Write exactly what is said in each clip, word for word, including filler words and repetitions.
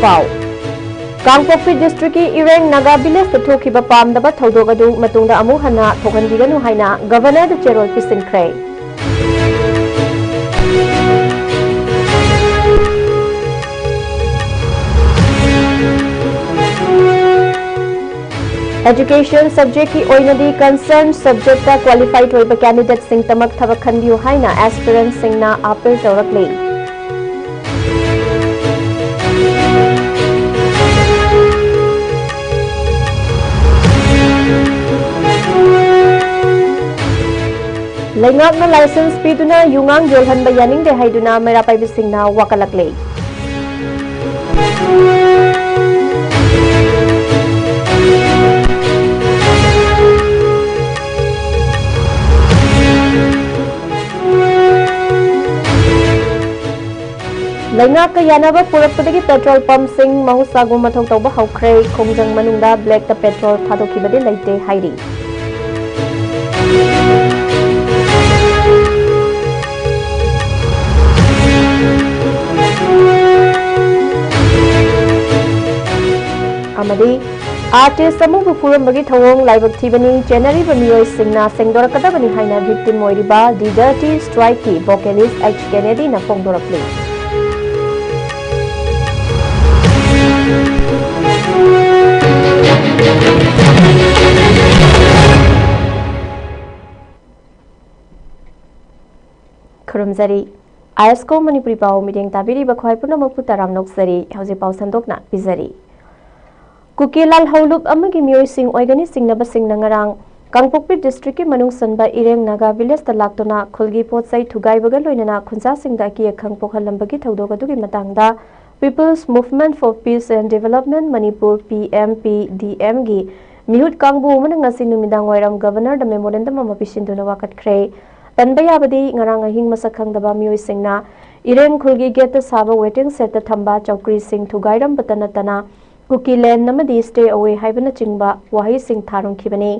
ꯄꯥꯎ꯫ ꯀꯥꯡꯄꯣꯛꯄꯤ ꯗꯤꯁꯇ꯭ꯔꯤꯛꯀꯤ ꯏꯔꯦꯡ ꯅꯥꯒꯥ ꯚꯤꯂꯦꯖꯇ ꯊꯣꯛꯈꯤꯕ ꯄꯥꯝꯗꯕ ꯊꯧꯗꯣꯛ ꯑꯗꯨ ꯃꯇꯨꯡꯗ ꯑꯃꯨꯛ ꯍꯟꯅ ꯊꯣꯛꯍꯟꯕꯤꯒꯅꯨ ꯍꯥꯏꯅ ꯒꯚꯔꯅꯔꯗ ꯆꯦꯔꯣꯜ ꯄꯤꯁꯤꯟꯈ꯭ꯔꯦ꯫ Education subjectꯀꯤ ꯑꯣꯏꯅꯗꯤ concerned subjectꯇ qualified ꯑꯣꯏꯕ candidateꯁꯤꯡꯇꯃꯛ ꯊꯕꯛ ꯈꯟꯕꯤꯌꯨ ꯍꯥꯏꯅ aspirantꯁꯤꯡꯅ appeal ꯇꯧꯔꯛꯂꯤ꯫ ꯂꯩꯉꯥꯛꯅ licence ꯄꯤꯗꯨꯅ ꯌꯨꯉꯥꯡ ꯌꯣꯜꯍꯟꯕ ꯌꯥꯅꯤꯡꯗꯦ ꯍꯥꯏꯗꯨꯅ ꯃꯩꯔꯥ ꯄꯥꯏꯕꯤꯁꯤꯡꯅ ꯋꯥꯀꯠꯂꯛꯂꯤ꯫ ꯂꯩꯉꯥꯛꯀ ꯌꯥꯅꯕ ꯄꯨꯔꯛꯄꯗꯒꯤ petrol pumpꯁꯤꯡ ꯃꯍꯧꯁꯥꯒꯨꯝ ꯃꯊꯧ ꯇꯧꯕ ꯍꯧꯈ꯭ꯔꯦ꯫ ꯈꯣꯡꯖꯪ ꯃꯅꯨꯡꯗ blackꯇ petrol ꯊꯥꯗꯣꯛꯈꯤꯕꯗꯤ ꯂꯩꯇꯦ ꯍꯥꯏꯔꯤ꯫ ꯑꯃꯗꯤ artist ꯑꯃꯕꯨ ꯐꯨꯔꯝꯕꯒꯤ ꯊꯧꯑꯣꯡ ꯂꯥꯏꯕꯛ ꯊꯤꯕꯅꯤ, ꯆꯦꯟꯅꯔꯤꯕ ꯃꯤꯑꯣꯏꯁꯤꯡꯅ ꯁꯦꯡꯗꯣꯔꯛꯀꯗꯕꯅꯤ ꯍꯥꯏꯅ victim ꯑꯣꯏꯔꯤꯕ The Dirty Strikeꯀꯤ vocalist H Kennedyꯅ ꯐꯣꯡꯗꯣꯔꯛꯂꯤ꯫ ꯈꯨꯔꯨꯝꯖꯔꯤ꯫ ꯑꯥꯏ ꯑꯦꯁ ꯀꯣ ꯃꯅꯤꯄꯨꯔꯤ ꯄꯥꯎ ꯃꯤꯠꯌꯦꯡ ꯇꯥꯕꯤꯔꯤꯕ ꯈ꯭ꯋꯥꯏ ꯄꯨꯝꯅꯃꯛꯄꯨ ꯇꯔꯥꯝꯅ ꯑꯣꯛꯆꯔꯤ꯫ ꯍꯧꯖꯤꯛ ꯄꯥꯎ ꯁꯟꯗꯣꯛꯅ ꯄꯤꯖꯔꯤ꯫ ꯀꯨꯀꯤ ꯂꯥꯜꯍꯧꯂꯨꯞ ꯑꯃꯒꯤ ꯃꯤꯑꯣꯏꯁꯤꯡ ꯑꯣꯏꯒꯅꯤ ꯆꯤꯡꯅꯕꯁꯤꯡꯅ ꯉꯔꯥꯡ ꯀꯥꯡꯄꯣꯛꯄꯤ districtꯀꯤ ꯃꯅꯨꯡ ꯆꯟꯕ ꯏꯔꯦꯡ ꯅꯥꯒꯥ villageꯇ ꯂꯥꯛꯇꯨꯅ ꯈꯨꯜꯒꯤ ꯄꯣꯠ ꯆꯩ ꯊꯨꯒꯥꯏꯕꯒ ꯂꯣꯏꯅꯅ ꯈꯨꯟꯖꯥꯁꯤꯡꯗ ꯑꯀꯤ ꯑꯈꯪ ꯄꯣꯛꯍꯜꯂꯝꯕꯒꯤ ꯊꯧꯗꯣꯛ ꯑꯗꯨꯒꯤ ꯃꯇꯥꯡꯗ People's Movement for Peace and Development Manipur, P M P D Mꯒꯤ ꯃꯤꯍꯨꯠ ꯀꯥꯡꯕꯨ ꯑꯃꯅ ꯉꯁꯤ ꯅꯨꯃꯤꯗꯥꯡ ꯋꯥꯏꯔꯝ Governorꯗ memorandum ꯑꯃ ꯄꯤꯁꯤꯟꯗꯨꯅ ꯋꯥꯀꯠꯈ꯭ꯔꯦ꯫ ꯄꯟꯕ ꯌꯥꯕꯗꯤ, ꯉꯔꯥꯡ ꯑꯍꯤꯡ ꯃꯁꯛ ꯈꯪꯗꯕ ꯃꯤꯑꯣꯏꯁꯤꯡꯅ ꯏꯔꯦꯡ ꯈꯨꯜꯒꯤ gateꯇ ꯁꯥꯕ waiting shedꯇ ꯊꯝꯕ ꯆꯧꯀ꯭ꯔꯤꯁꯤꯡ ꯊꯨꯒꯥꯏꯔꯝꯕꯇ ꯅꯠꯇꯅ, ꯀꯨꯀꯤ ꯂꯦꯟ ꯑꯃꯗꯤ ꯁ꯭ꯇꯦ ꯑꯋꯦ ꯍꯥꯏꯕꯅꯆꯤꯡꯕ ꯋꯥꯍꯩꯁꯤꯡ ꯊꯥꯔꯝꯈꯤꯕꯅꯤ꯫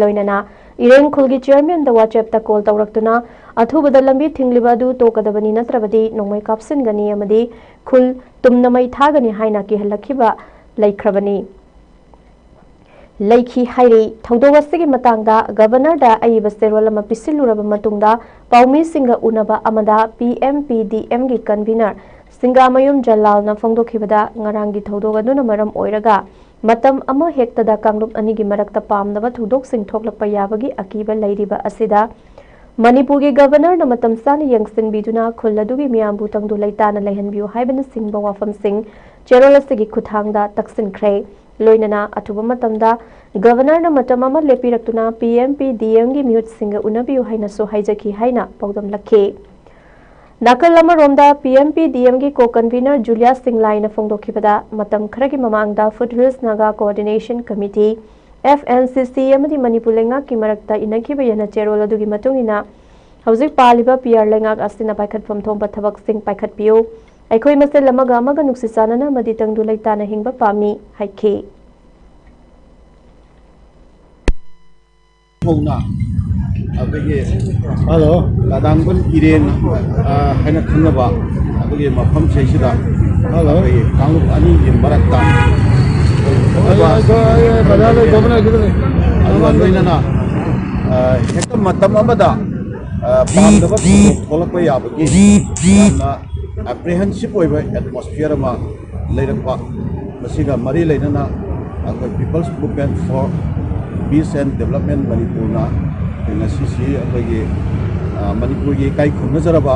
ꯂꯣꯏꯅꯅ ꯏꯔꯦꯡ ꯈꯨꯜꯒꯤ ꯆꯤꯌꯔꯃꯦꯟꯗ ꯋꯥꯆꯦꯞꯇ ꯀꯣꯜ ꯇꯧꯔꯛꯇꯨꯅ ꯑꯊꯨꯕꯗ ꯂꯝꯕꯤ ꯊꯤꯡꯂꯤꯕ ꯑꯗꯨ ꯇꯣꯛꯀꯗꯕꯅꯤ, ꯅꯠꯇ꯭ꯔꯕꯗꯤ ꯅꯣꯡꯃꯩ ꯀꯥꯞꯁꯤꯟꯒꯅꯤ ꯑꯃꯗꯤ ꯈꯨꯜ ꯇꯨꯝꯅ ꯃꯩ ꯊꯥꯒꯅꯤ ꯍꯥꯏꯅ ꯀꯤꯍꯜꯂꯛꯈꯤꯕ ꯂꯩꯈ꯭ꯔꯕꯅꯤ꯫ ꯂꯩꯈꯤ ꯍꯥꯏꯔꯤ꯫ ꯊꯧꯗꯣꯛ ꯑꯁꯤꯒꯤ ꯃꯇꯥꯡꯗ ꯒꯕꯔꯅꯔꯗ ꯑꯏꯕ ꯆꯦꯔꯣꯜ ꯑꯃ ꯄꯤꯁꯤꯜꯂꯨꯔꯕ ꯃꯇꯨꯡꯗ ꯄꯥꯎꯃꯤꯁꯤꯡꯒ ꯎꯅꯕ ꯑꯃꯗ ꯄꯤ ꯑꯦꯝ ꯄꯤ ꯗꯤ ꯑꯦꯝꯒꯤ ꯀꯟꯚꯤꯅꯔ ꯁꯤꯡꯒꯥꯃꯌꯨꯝ ꯖꯂꯥꯜꯅ ꯐꯣꯡꯗꯣꯛꯈꯤꯕꯗ, ꯉꯔꯥꯡꯒꯤ ꯊꯧꯗꯣꯛ ꯑꯗꯨꯅ ꯃꯔꯝ ꯑꯣꯏꯔꯒ ꯃꯇꯝ ꯑꯃ ꯍꯦꯛꯇꯗ ꯀꯥꯡꯂꯨꯞ ꯑꯅꯤꯒꯤ ꯃꯔꯛꯇ ꯄꯥꯝꯗꯕ ꯊꯧꯗꯣꯛꯁꯤꯡ ꯊꯣꯛꯂꯛꯄ ꯌꯥꯕꯒꯤ ꯑꯀꯤꯕ ꯂꯩꯔꯤꯕ ꯑꯁꯤꯗ ꯃꯅꯤꯄꯨꯔꯒꯤ ꯒꯕꯔꯅꯔꯅ ꯃꯇꯝ ꯆꯥꯅ ꯌꯦꯡꯁꯤꯟꯕꯤꯗꯨꯅ ꯈꯨꯜ ꯑꯗꯨꯒꯤ ꯃꯤꯌꯥꯝꯕꯨ ꯇꯪꯗꯨ ꯂꯩꯇꯥꯅ ꯂꯩꯍꯟꯕꯤꯌꯨ ꯍꯥꯏꯕꯅꯆꯤꯡꯕ ꯋꯥꯐꯝꯁꯤꯡ ꯆꯦꯔꯣꯜ ꯑꯁꯤꯒꯤ ꯈꯨꯠꯊꯥꯡꯗ ꯇꯛꯁꯤꯟꯈ꯭ꯔꯦ꯫ ꯂꯣꯏꯅꯅ ꯑꯊꯨꯕ ꯃꯇꯝꯗ ꯒꯕꯔꯅꯔꯅ ꯃꯇꯝ ꯑꯃ ꯂꯦꯞꯄꯤꯔꯛꯇꯨꯅ ꯄꯤ ꯑꯦꯝ ꯄꯤ ꯗꯤ ꯑꯦꯝꯒꯤ ꯃꯤꯍꯨꯠꯁꯤꯡꯒ ꯎꯅꯕꯤꯌꯨ ꯍꯥꯏꯅꯁꯨ ꯍꯥꯏꯖꯈꯤ ꯍꯥꯏꯅ ꯄꯥꯎꯗꯝꯂꯛꯈꯤ꯫ ꯅꯥꯀꯜ ꯑꯃꯔꯣꯝꯗ, ꯄꯤ ꯑꯦꯝ ꯄꯤ ꯗꯤ ꯑꯦꯝꯒꯤ ꯀꯣ ꯀꯟꯚꯤꯅꯔ ꯖꯨꯂꯤꯌꯥ ꯁꯤꯡꯂꯥꯏꯅ ꯐꯣꯡꯗꯣꯛꯈꯤꯕꯗ, ꯃꯇꯝ ꯈꯔꯒꯤ ꯃꯃꯥꯡꯗ foothills Naga coordination committee, F N C C, ꯑꯃꯗꯤ ꯃꯅꯤꯄꯨꯔ ꯂꯩꯉꯥꯛꯀꯤ ꯃꯔꯛꯇ ꯏꯟꯅꯈꯤꯕ ꯌꯦꯅ ꯆꯦꯔꯣꯜ ꯑꯗꯨꯒꯤ ꯃꯇꯨꯡ ꯏꯟꯅ, ꯍꯧꯖꯤꯛ ꯄꯥꯜꯂꯤꯕ ꯄꯤ ꯑꯥꯔ ꯂꯩꯉꯥꯛ ꯑꯁꯤꯅ ꯄꯥꯏꯈꯠꯐꯝ ꯊꯣꯛꯄ ꯊꯕꯛꯁꯤꯡ ꯄꯥꯏꯈꯠꯄꯤꯌꯨ꯫ ꯑꯩꯈꯣꯏ ꯃꯁꯦꯜ ꯑꯃꯒ ꯑꯃꯒ ꯅꯨꯡꯁꯤ ꯆꯥꯟꯅꯅ ꯑꯃꯗꯤ ꯇꯪꯗꯨ ꯂꯩꯇꯥꯅ ꯍꯤꯡꯕ ꯄꯥꯝꯃꯤ ꯍꯥꯏꯈꯤ꯫ ꯍꯧꯅ ꯑꯩꯈꯣꯏꯒꯤ ꯍꯜꯂꯣ꯫ ꯂꯥꯗꯥꯡꯕꯟ ꯏꯔꯦꯟ, ꯑ, ꯍꯥꯏꯅ ꯈꯪꯅꯕ ꯑꯩꯈꯣꯏꯒꯤ ꯃꯐꯝꯁꯤꯗꯩꯁꯤꯗ ꯍꯜꯂꯣ꯫ ꯑꯩꯈꯣꯏꯒꯤ ꯀꯥꯡꯂꯨꯞ ꯑꯅꯤꯒꯤ ꯃꯔꯛꯇ ꯊꯣꯛꯈꯤꯕ ꯑꯗꯨꯒ ꯂꯣꯏꯅꯅ, ꯑ, ꯍꯦꯛꯇ ꯃꯇꯝ ꯑꯃꯗ, ꯑ, ꯄꯥꯝꯗꯕ ꯊꯧꯗꯣꯛ ꯊꯣꯛꯂꯛꯄ ꯌꯥꯕꯒꯤ ꯌꯥꯝꯅ ꯑꯦꯄ꯭ꯔꯤꯍꯦꯟꯁꯤꯞ ꯑꯣꯏꯕ ꯑꯦꯠꯃꯣꯁꯐꯤꯌꯔ ꯑꯃ ꯂꯩꯔꯛꯄ, ꯃꯁꯤꯒ ꯃꯔꯤ ꯂꯩꯅꯅ ꯑꯩꯈꯣꯏ People's Movement for Peace and Development ꯃꯅꯤꯄꯨꯔꯅ ꯑꯩꯈꯣꯏ ꯉꯁꯤꯁꯤ ꯑꯩꯈꯣꯏꯒꯤ, ꯑ, ꯃꯅꯤꯄꯨꯔꯒꯤ ꯏꯀꯥꯏ ꯈꯨꯝꯅꯖꯔꯕ,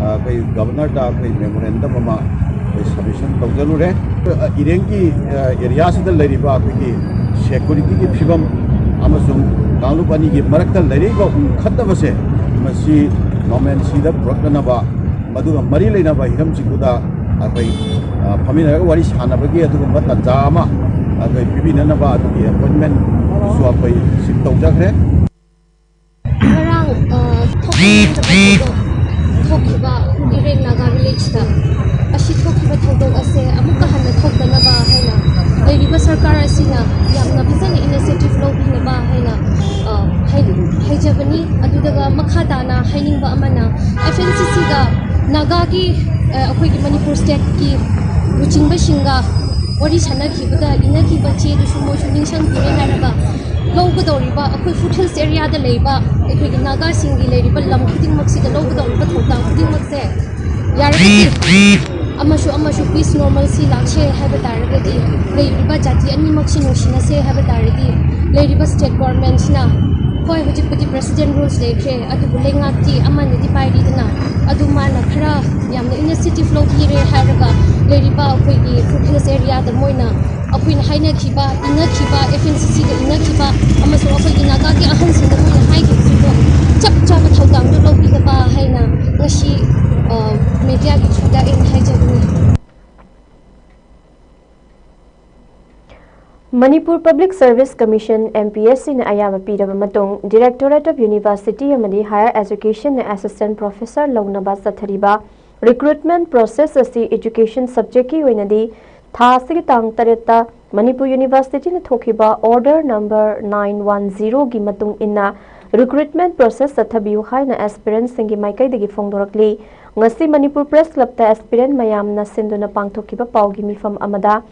ꯑ, ꯑꯩꯈꯣꯏ ꯒꯕꯔꯅꯔꯗ ꯑꯩꯈꯣꯏ ꯃꯦꯃꯣꯔꯦꯟꯗꯝ ꯑꯃ ꯑꯩꯈꯣꯏ ꯁꯕꯃꯤꯁꯟ ꯇꯧꯖꯔꯨꯔꯦ꯫ ꯑ, ꯏꯔꯦꯡꯒꯤ, ꯑ, ꯑꯦꯔꯤꯌꯥꯁꯤꯗ ꯂꯩꯔꯤꯕ ꯑꯩꯈꯣꯏꯒꯤ ꯁꯦꯀ꯭ꯌꯨꯔꯤꯇꯤꯒꯤ ꯐꯤꯕꯝ ꯑꯃꯁꯨꯡ ꯀꯥꯡꯂꯨꯞ ꯑꯅꯤꯒꯤ ꯃꯔꯛꯇ ꯂꯩꯔꯛꯏꯕ ꯎꯈꯠꯅꯕꯁꯦ, ꯃꯁꯤ ꯅꯣꯔꯃꯦꯜꯁꯤꯗ ꯄꯨꯔꯛꯅꯅꯕ, ꯃꯗꯨꯒ ꯃꯔꯤ ꯂꯩꯅꯕ ꯍꯤꯔꯝꯁꯤꯡꯗꯨꯗ ꯑꯩꯈꯣꯏ, ꯑ, ꯐꯝꯃꯤꯟꯅꯔꯒ ꯋꯥꯔꯤ ꯁꯥꯟꯅꯕꯒꯤ ꯑꯗꯨꯒꯨꯝꯕ ꯇꯥꯟꯖꯥ ꯑꯃ ꯑꯩꯈꯣꯏ ꯄꯤꯕꯤꯅꯅꯕ ꯑꯗꯨꯒꯤ ꯑꯦꯄꯣꯏꯟꯃꯦꯟꯁꯨ ꯑꯩꯈꯣꯏ ꯁꯤꯛ ꯇꯧꯖꯈ꯭ꯔꯦ꯫ ꯉꯔꯥꯡ, ꯑ, ꯊꯣꯛꯈꯤꯕ ꯊꯧꯗꯣꯛ, ꯊꯣꯛꯈꯤꯕ ꯏꯔꯦꯡ ꯅꯥꯒꯥ ꯚꯤꯂꯦꯖꯇ ꯑꯁꯤ ꯊꯣꯛꯈꯤꯕ ꯊꯧꯗꯣꯛ ꯑꯁꯦ ꯑꯃꯨꯛꯀ ꯍꯟꯅ ꯊꯣꯛꯇꯅꯕ ꯍꯥꯏꯅ ꯁꯔꯀꯥꯔ ꯑꯁꯤꯅ ꯌꯥꯝꯅ ꯐꯖꯅ ꯏꯅꯤꯁꯤꯌꯦꯇꯤꯚ ꯂꯧꯕꯤꯅꯕ ꯍꯥꯏꯅ, ꯑ, ꯍꯥꯏ-, ꯍꯥꯏꯖꯕꯅꯤ꯫ ꯑꯗꯨꯗꯒ ꯃꯈꯥ ꯇꯥꯅ ꯍꯥꯏꯅꯤꯡꯕ ꯑꯃꯅ, ꯑꯦꯐ ꯑꯦꯟ ꯁꯤ ꯁꯤꯒ ꯅꯥꯒꯥꯒꯤ, ꯑ, ꯑꯩꯈꯣꯏꯒꯤ ꯃꯅꯤꯄꯨꯔ ꯁ꯭ꯇꯦꯠꯀꯤ ꯂꯨꯆꯤꯡꯕꯁꯤꯡꯒ ꯋꯥꯔꯤ ꯁꯥꯟꯅꯈꯤꯕꯗ ꯏꯟꯅꯈꯤꯕ ꯆꯦꯗꯨꯁꯨ ꯃꯣꯏꯁꯨ ꯅꯤꯡꯁꯤꯡꯕꯤꯔꯦ ꯍꯥꯏꯔꯒ, ꯂꯧꯒꯗꯧꯔꯤꯕ ꯑꯩꯈꯣꯏ ꯐꯨꯠ ꯍꯤꯜꯁ ꯑꯦꯔꯤꯌꯥꯗ ꯂꯩꯕ ꯑꯩꯈꯣꯏꯒꯤ ꯅꯥꯒꯥꯁꯤꯡꯒꯤ ꯂꯩꯔꯤꯕ ꯂꯝ ꯈꯨꯗꯤꯡꯃꯛꯁꯤꯗ ꯂꯧꯒꯗꯧꯔꯤꯕ ꯊꯧꯗꯥꯡ ꯈꯨꯗꯤꯡꯃꯛꯁꯦ ꯌꯥꯔꯒꯗꯤ ꯑꯃꯁꯨ ꯑꯃꯁꯨ ꯄꯤꯁ ꯅꯣꯔꯃꯦꯜꯁꯤ ꯂꯥꯛꯁꯦ ꯍꯥꯏꯕ ꯇꯥꯔꯒꯗꯤ, ꯂꯩꯔꯤꯕ ꯖꯥꯇꯤ ꯑꯅꯤꯃꯛꯁꯤ ꯅꯨꯡꯁꯤꯅꯁꯦ ꯍꯥꯏꯕ ꯇꯥꯔꯗꯤ, ꯂꯩꯔꯤꯕ ꯁ꯭ꯇꯦꯠ ꯒꯣꯔꯃꯦꯟꯁꯤꯅ, ꯍꯣꯏ, ꯍꯧꯖꯤꯛꯄꯨꯗꯤ ꯄ꯭ꯔꯦꯁꯤꯗꯦꯟ ꯔꯨꯜꯁ ꯂꯩꯈ꯭ꯔꯦ, ꯑꯗꯨꯕꯨ ꯂꯩꯉꯥꯛꯇꯤ ꯑꯃꯅꯗꯤ ꯄꯥꯏꯔꯤꯗꯅ, ꯑꯗꯨ ꯃꯥꯅ ꯈꯔ ꯌꯥꯝꯅ ꯏꯅꯤꯁꯤꯌꯦꯇꯤꯚ ꯂꯧꯕꯤꯔꯦ ꯍꯥꯏꯔꯒ, ꯂꯩꯔꯤꯕ ꯑꯩꯈꯣꯏꯒꯤ ꯐꯨꯠ ꯍꯤꯜꯁ ꯑꯦꯔꯤꯌꯥꯗ ꯃꯣꯏꯅ ꯑꯩꯈꯣꯏꯅ ꯍꯥꯏꯅꯈꯤꯕ, ꯏꯟꯅꯈꯤꯕ, ꯑꯦꯐ ꯑꯦꯟ ꯁꯤ ꯁꯤꯒ ꯏꯟꯅꯈꯤꯕ ꯑꯃꯁꯨꯡ ꯑꯩꯈꯣꯏꯒꯤ ꯅꯥꯒꯥꯒꯤ ꯑꯍꯟꯁꯤꯡꯗ ꯃꯣꯏꯅ ꯍꯥꯏꯈꯤꯕꯁꯤꯡꯗꯣ ꯆꯞ ꯆꯥꯕ ꯊꯧꯗꯥꯡꯗꯣ ꯂꯧꯕꯤꯅꯕ ꯍꯥꯏꯅ ꯉꯁꯤ, ꯑ, ꯃꯦꯗꯤꯌꯥꯒꯤ ꯊ꯭ꯔꯨꯗ ꯑꯩꯅ ꯍꯥꯏꯖꯕꯅꯤ꯫ Manipur public service commission, M P S C ꯅ ꯑꯌꯥꯕ ꯄꯤꯔꯕ ꯃꯇꯨꯡ, Directorate of University ꯑꯃꯗꯤ Higher Education ꯅ Assistant Professor ꯂꯧꯅꯕ ꯆꯠꯊꯔꯤꯕ recruitment process ꯑꯁꯤ education subject ꯀꯤ ꯑꯣꯏꯅꯗꯤ ꯊꯥ ꯑꯁꯤꯒꯤ ꯇꯥꯡ ꯇꯔꯦꯠꯇ ꯃꯅꯤꯄꯨꯔ University ꯅ ꯊꯣꯛꯈꯤꯕ Order Number nine one zero ꯒꯤ ꯃꯇꯨꯡ ꯏꯟꯅ recruitment process ꯆꯠꯊꯕꯤꯌꯨ ꯍꯥꯏꯅ aspirant ꯁꯤꯡꯒꯤ ꯃꯥꯏꯀꯩꯗꯒꯤ ꯐꯣꯡꯗꯣꯔꯛꯂꯤ꯫ ꯉꯁꯤ ꯃꯅꯤꯄꯨꯔ Press Club ꯇ aspirant ꯃꯌꯥꯝꯅ ꯁꯤꯟꯗꯨꯅ ꯄꯥꯡꯊꯣꯛꯈꯤꯕ ꯄꯥꯎꯒꯤ ꯃꯤꯐꯝ ꯑꯃꯗ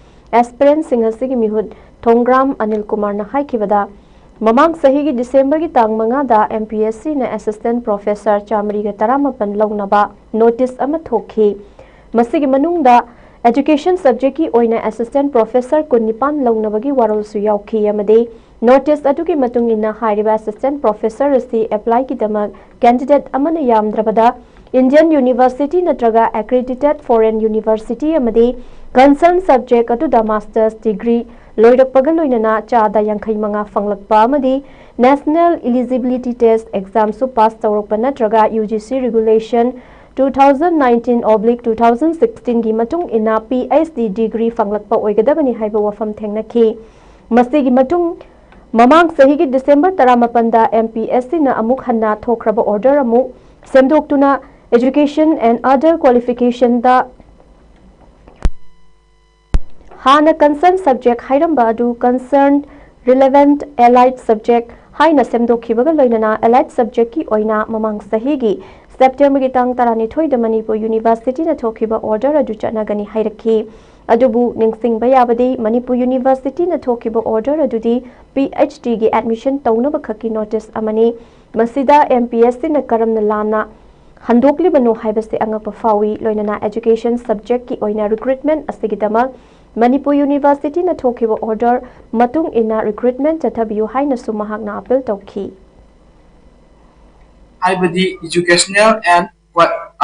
aspirant ꯁꯤꯡ ꯑꯁꯤꯒꯤ ꯃꯤꯍꯨꯠ ꯊꯣꯡꯒ꯭ꯔꯥꯝ ꯑꯅꯤꯜ ꯀꯨꯃꯥꯔꯅ ꯍꯥꯏꯈꯤꯕꯗ, ꯃꯃꯥꯡ ꯆꯍꯤꯒꯤ December ꯒꯤ ꯇꯥꯡ ꯃꯉꯥꯗ M P S C ꯅ Assistant Professor ꯆꯥꯃꯔꯤꯒ ꯇꯔꯥꯃꯥꯄꯟ ꯂꯧꯅꯕ notice ꯑꯃ ꯊꯣꯛꯈꯤ꯫ ꯃꯁꯤꯒꯤ ꯃꯅꯨꯡꯗ education subject ꯀꯤ ꯑꯣꯏꯅ Assistant Professor ꯀꯨꯟꯅꯤꯄꯥꯟ ꯂꯧꯅꯕꯒꯤ ꯋꯥꯔꯣꯜꯁꯨ ꯌꯥꯎꯈꯤ ꯑꯃꯗꯤ notice ꯑꯗꯨꯒꯤ ꯃꯇꯨꯡ ꯏꯟꯅ ꯍꯥꯏꯔꯤꯕ Assistant Professor ꯑꯁꯤ apply ꯒꯤꯗꯃꯛ candidate ꯑꯃꯅ ꯌꯥꯝꯗ꯭ꯔꯕꯗ Indian University ꯅꯠꯇ꯭ꯔꯒ accredited foreign university ꯑꯃꯗꯤ concern subject ꯑꯗꯨꯗ master's degree ꯂꯣꯏꯔꯛꯄꯒ ꯂꯣꯏꯅꯅ ꯆꯥꯗ ꯌꯥꯡꯈꯩ ꯃꯉꯥ ꯐꯪꯂꯛꯄ ꯑꯃꯗꯤ National Eligibility Test exam ꯁꯨ pass ꯇꯧꯔꯛꯄ ꯅꯠꯇ꯭ꯔꯒ U G C Regulation two thousand nineteen oblique two thousand sixteen ꯒꯤ ꯃꯇꯨꯡ ꯏꯟꯅ P H D degree ꯐꯪꯂꯛꯄ ꯑꯣꯏꯒꯗꯕꯅꯤ ꯍꯥꯏꯕ ꯋꯥꯐꯝ ꯊꯦꯡꯅꯈꯤ꯫ ꯃꯁꯤꯒꯤ ꯃꯇꯨꯡ ꯃꯃꯥꯡ ꯆꯍꯤꯒꯤ December ꯇꯔꯥꯃꯥꯄꯟꯗ M P S C ꯅ ꯑꯃꯨꯛ ꯍꯟꯅ ꯊꯣꯛꯈ꯭ꯔꯕ order ꯑꯃꯨꯛ ꯁꯦꯝꯗꯣꯛꯇꯨꯅ Education and Other Qualification ꯗ ꯍꯥꯟꯅ concerned subject ꯍꯥꯏꯔꯝꯕ ꯑꯗꯨ concerned relevant allied subject ꯍꯥꯏꯅ ꯁꯦꯝꯗꯣꯛꯈꯤꯕꯒ ꯂꯣꯏꯅꯅ allied subjectꯀꯤ ꯑꯣꯏꯅ ꯃꯃꯥꯡ ꯆꯍꯤꯒꯤ ꯁꯦꯞꯇꯦꯝꯕꯔꯒꯤ ꯇꯥꯡ ꯇꯔꯥꯅꯤꯊꯣꯏꯗ ꯃꯅꯤꯄꯨꯔ ꯌꯨꯅꯤꯚꯔꯁꯤꯇꯤꯅ ꯊꯣꯛꯈꯤꯕ order ꯑꯗꯨ ꯆꯠꯅꯒꯅꯤ ꯍꯥꯏꯔꯛꯈꯤ꯫ ꯑꯗꯨꯕꯨ ꯅꯤꯡꯁꯤꯡꯕ ꯌꯥꯕꯗꯤ ꯃꯅꯤꯄꯨꯔ ꯌꯨꯅꯤꯚꯔꯁꯤꯇꯤꯅ ꯊꯣꯛꯈꯤꯕ order ꯑꯗꯨꯗꯤ PhDꯒꯤ admission ꯇꯧꯅꯕ ꯈꯛꯀꯤ notice ꯑꯃꯅꯤ꯫ ꯃꯁꯤꯗ MPSCꯅ ꯀꯔꯝꯅ ꯂꯥꯟꯅ ꯍꯟꯗꯣꯛꯂꯤꯕꯅꯣ ꯍꯥꯏꯕꯁꯤ ꯑꯉꯛꯄ ꯐꯥꯎꯏ꯫ ꯂꯣꯏꯅꯅ education subjectꯀꯤ ꯑꯣꯏꯅ recruitment ꯑꯁꯤꯒꯤꯗꯃꯛ ꯃꯅꯤꯄꯨꯔ ꯌꯨꯅꯤꯚꯔꯁꯤꯇꯤꯅ ꯊꯣꯛꯈꯤꯕ order ꯃꯇꯨꯡ ꯏꯟꯅ recruitment ꯆꯠꯊꯕꯤꯌꯨ ꯍꯥꯏꯅꯁꯨ ꯃꯍꯥꯛꯅ appeal ꯇꯧꯈꯤ꯫ ꯍꯥꯏꯕꯗꯤ educational and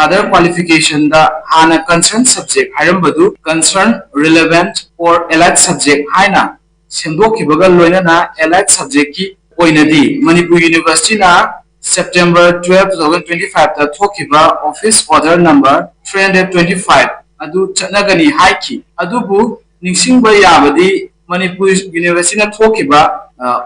other qualificationꯗ ꯍꯥꯟꯅ concerned subject ꯍꯥꯏꯔꯝꯕꯗꯨ concerned relevant or allied subject ꯍꯥꯏꯅ ꯁꯦꯝꯗꯣꯛꯈꯤꯕꯒ ꯂꯣꯏꯅꯅ allied subjectꯀꯤ ꯑꯣꯏꯅꯗꯤ Manipur ꯌꯨꯅꯤꯚꯔꯁꯤꯇꯤꯅ September twelve, two thousand twenty fiveꯇ ꯊꯣꯛꯈꯤꯕ office order number three hundred twenty five ꯑꯗꯨ ꯆꯠꯅꯒꯅꯤ ꯍꯥꯏꯈꯤ꯫ ꯑꯗꯨꯕꯨ ꯅꯤꯡꯁꯤꯡꯕ ꯌꯥꯕꯗꯤ ꯃꯅꯤꯄꯨꯔ ꯌꯨꯅꯤꯚꯔꯁꯤꯇꯤꯅ ꯊꯣꯛꯈꯤꯕ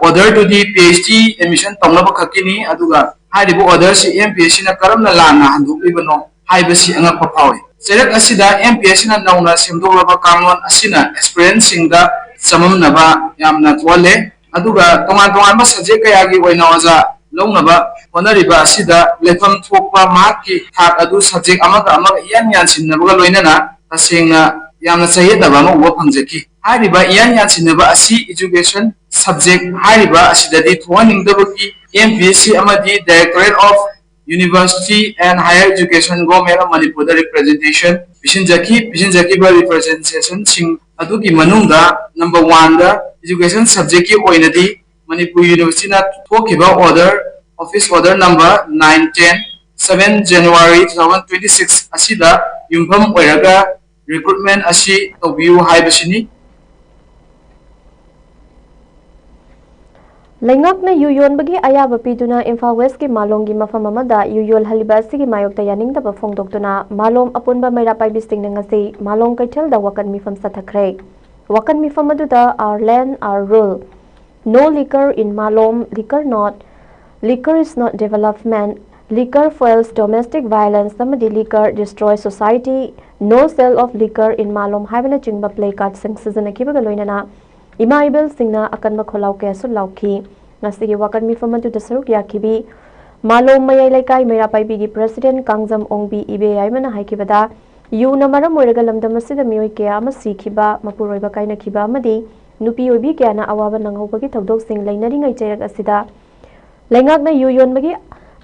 orderꯗꯨꯗꯤ PhD admission ꯇꯧꯅꯕ ꯈꯛꯀꯤꯅꯤ꯫ ꯑꯗꯨꯒ ꯍꯥꯏꯔꯤꯕ orderꯁꯤ MPSCꯅ ꯀꯔꯝꯅ ꯂꯥꯟꯅ ꯍꯟꯗꯣꯛꯂꯤꯕꯅꯣ ꯍꯥꯏꯕꯁꯤ ꯑꯉꯛꯄ ꯐꯥꯎꯏ꯫ ꯆꯩꯔꯛ ꯑꯁꯤꯗ MPSCꯅ ꯅꯧꯅ ꯁꯦꯝꯗꯣꯛꯂꯕ ꯀꯥꯡꯂꯣꯟ ꯑꯁꯤꯅ aspirantꯁꯤꯡꯗ ꯆꯃꯝꯅꯕ ꯌꯥꯝꯅ ꯊꯣꯛꯍꯜꯂꯦ꯫ ꯑꯗꯨꯒ ꯇꯣꯉꯥꯟ ꯇꯣꯉꯥꯟꯕ subject ꯀꯌꯥꯒꯤ ꯑꯣꯏꯅ ꯑꯣꯖꯥ ꯂꯧꯅꯕ ꯍꯣꯠꯅꯔꯤꯕ ꯑꯁꯤꯗ ꯂꯩꯐꯝ ꯊꯣꯛꯄ ꯃꯍꯥꯛꯀꯤ ꯊꯥꯛ ꯑꯗꯨ subject ꯑꯃꯒ ꯑꯃꯒ ꯏꯌꯥꯟ ꯌꯥꯟꯁꯤꯟꯅꯕꯒ ꯂꯣꯏꯅꯅ ꯇꯁꯦꯡꯅ ꯌꯥꯝꯅ ꯆꯌꯦꯠꯅꯕ ꯑꯃ ꯎꯕ ꯐꯪꯖꯈꯤ꯫ ꯍꯥꯏꯔꯤꯕ ꯏꯌꯥꯟ ꯌꯥꯟꯁꯤꯟꯅꯕ ꯑꯁꯤ education subject ꯍꯥꯏꯔꯤꯕ ꯑꯁꯤꯗꯗꯤ ꯊꯣꯛꯍꯟꯅꯤꯡꯗꯕꯒꯤ MPSC ꯑꯃꯗꯤ Directorate of University and Higher Education, Government of Manipurꯗ representation ꯄꯤꯁꯤꯟꯖꯈꯤ꯫ ꯄꯤꯁꯤꯟꯖꯈꯤꯕ representationꯁꯤꯡ ꯑꯗꯨꯒꯤ ꯃꯅꯨꯡꯗ number oneꯗ education subjectꯀꯤ ꯑꯣꯏꯅꯗꯤ ꯃꯅꯤꯄꯨꯔ ꯌꯨꯅꯤꯚꯔꯁꯤꯇꯤꯅ ꯊꯣꯛꯈꯤꯕ order, office order number nine ten, seven January two thousand twenty six ꯑꯁꯤꯗ ꯌꯨꯝꯐꯝ ꯑꯣꯏꯔꯒ recruitment ꯑꯁꯤ ꯇꯧꯕꯤꯌꯨ ꯍꯥꯏꯕꯁꯤꯅꯤ꯫ ꯂꯩꯉꯥꯛꯅ ꯌꯨ ꯌꯣꯟꯕꯒꯤ ꯑꯌꯥꯕ ꯄꯤꯗꯨꯅ ꯏꯝꯐꯥꯜ ꯋꯦꯁꯀꯤ ꯃꯥꯂꯣꯝꯒꯤ ꯃꯐꯝ ꯑꯃꯗ ꯌꯨ ꯌꯣꯜꯍꯜꯂꯤꯕ ꯑꯁꯤꯒꯤ ꯃꯥꯌꯣꯛꯇ ꯌꯥꯅꯤꯡꯗꯕ ꯐꯣꯡꯗꯣꯛꯇꯨꯅ ꯃꯥꯂꯣꯝ ꯑꯄꯨꯟꯕ ꯃꯩꯔꯥ ꯄꯥꯏꯕꯤꯁꯤꯡꯅ ꯉꯁꯤ ꯃꯥꯂꯣꯝ ꯀꯩꯊꯦꯜꯗ ꯋꯥꯀꯠ ꯃꯤꯐꯝ ꯆꯠꯊꯈ꯭ꯔꯦ꯫ ꯋꯥꯀꯠ ꯃꯤꯐꯝ ꯑꯗꯨꯗ Our Land, Our Rule, No Liquor in Malom, Liquor Not, Liquor is not development, Liquor Fuels Domestic Violence ꯑꯃꯗꯤ Liquor Destroy Society, No Sale of Liquor in Malom ꯍꯥꯏꯕꯅꯆꯤꯡꯕ placard ꯁꯤꯡ ꯁꯤꯖꯤꯟꯅꯈꯤꯕꯒ ꯂꯣꯏꯅꯅ ꯏꯃꯥ ꯏꯕꯦꯜꯁꯤꯡꯅ ꯑꯀꯟꯕ ꯈꯣꯜꯂꯥꯎ ꯀꯌꯥꯁꯨ ꯂꯥꯎꯈꯤ꯫ ꯉꯁꯤꯒꯤ ꯋꯥꯀꯠ ꯃꯤꯐꯝ ꯑꯗꯨꯗ ꯁꯔꯨꯛ ꯌꯥꯈꯤꯕꯤ ꯃꯥꯂꯣꯝ ꯃꯌꯥꯏ ꯂꯩꯀꯥꯏ ꯃꯩꯔꯥ ꯄꯥꯏꯕꯤꯒꯤ president ꯀꯥꯡꯖꯝ ꯑꯣꯡꯕꯤ ꯏꯕꯦꯌꯥꯏꯃꯅ ꯍꯥꯏꯈꯤꯕꯗ, ꯌꯨꯅ ꯃꯔꯝ ꯑꯣꯏꯔꯒ ꯂꯝꯗꯝ ꯑꯁꯤꯗ ꯃꯤꯑꯣꯏ ꯀꯌꯥ ꯑꯃ ꯁꯤꯈꯤꯕ, ꯃꯄꯨꯔꯣꯏꯕ ꯀꯥꯏꯅꯈꯤꯕ ꯑꯃꯗꯤ ꯅꯨꯄꯤ ꯑꯣꯏꯕꯤ ꯀꯌꯥꯅ ꯑꯋꯥꯕ ꯅꯪꯍꯧꯕꯒꯤ ꯊꯧꯗꯣꯛꯁꯤꯡ ꯂꯩꯅꯔꯤꯉꯩ ꯆꯩꯔꯛ ꯑꯁꯤꯗ ꯂꯩꯉꯥꯛꯅ ꯌꯨ ꯌꯣꯟꯕꯒꯤ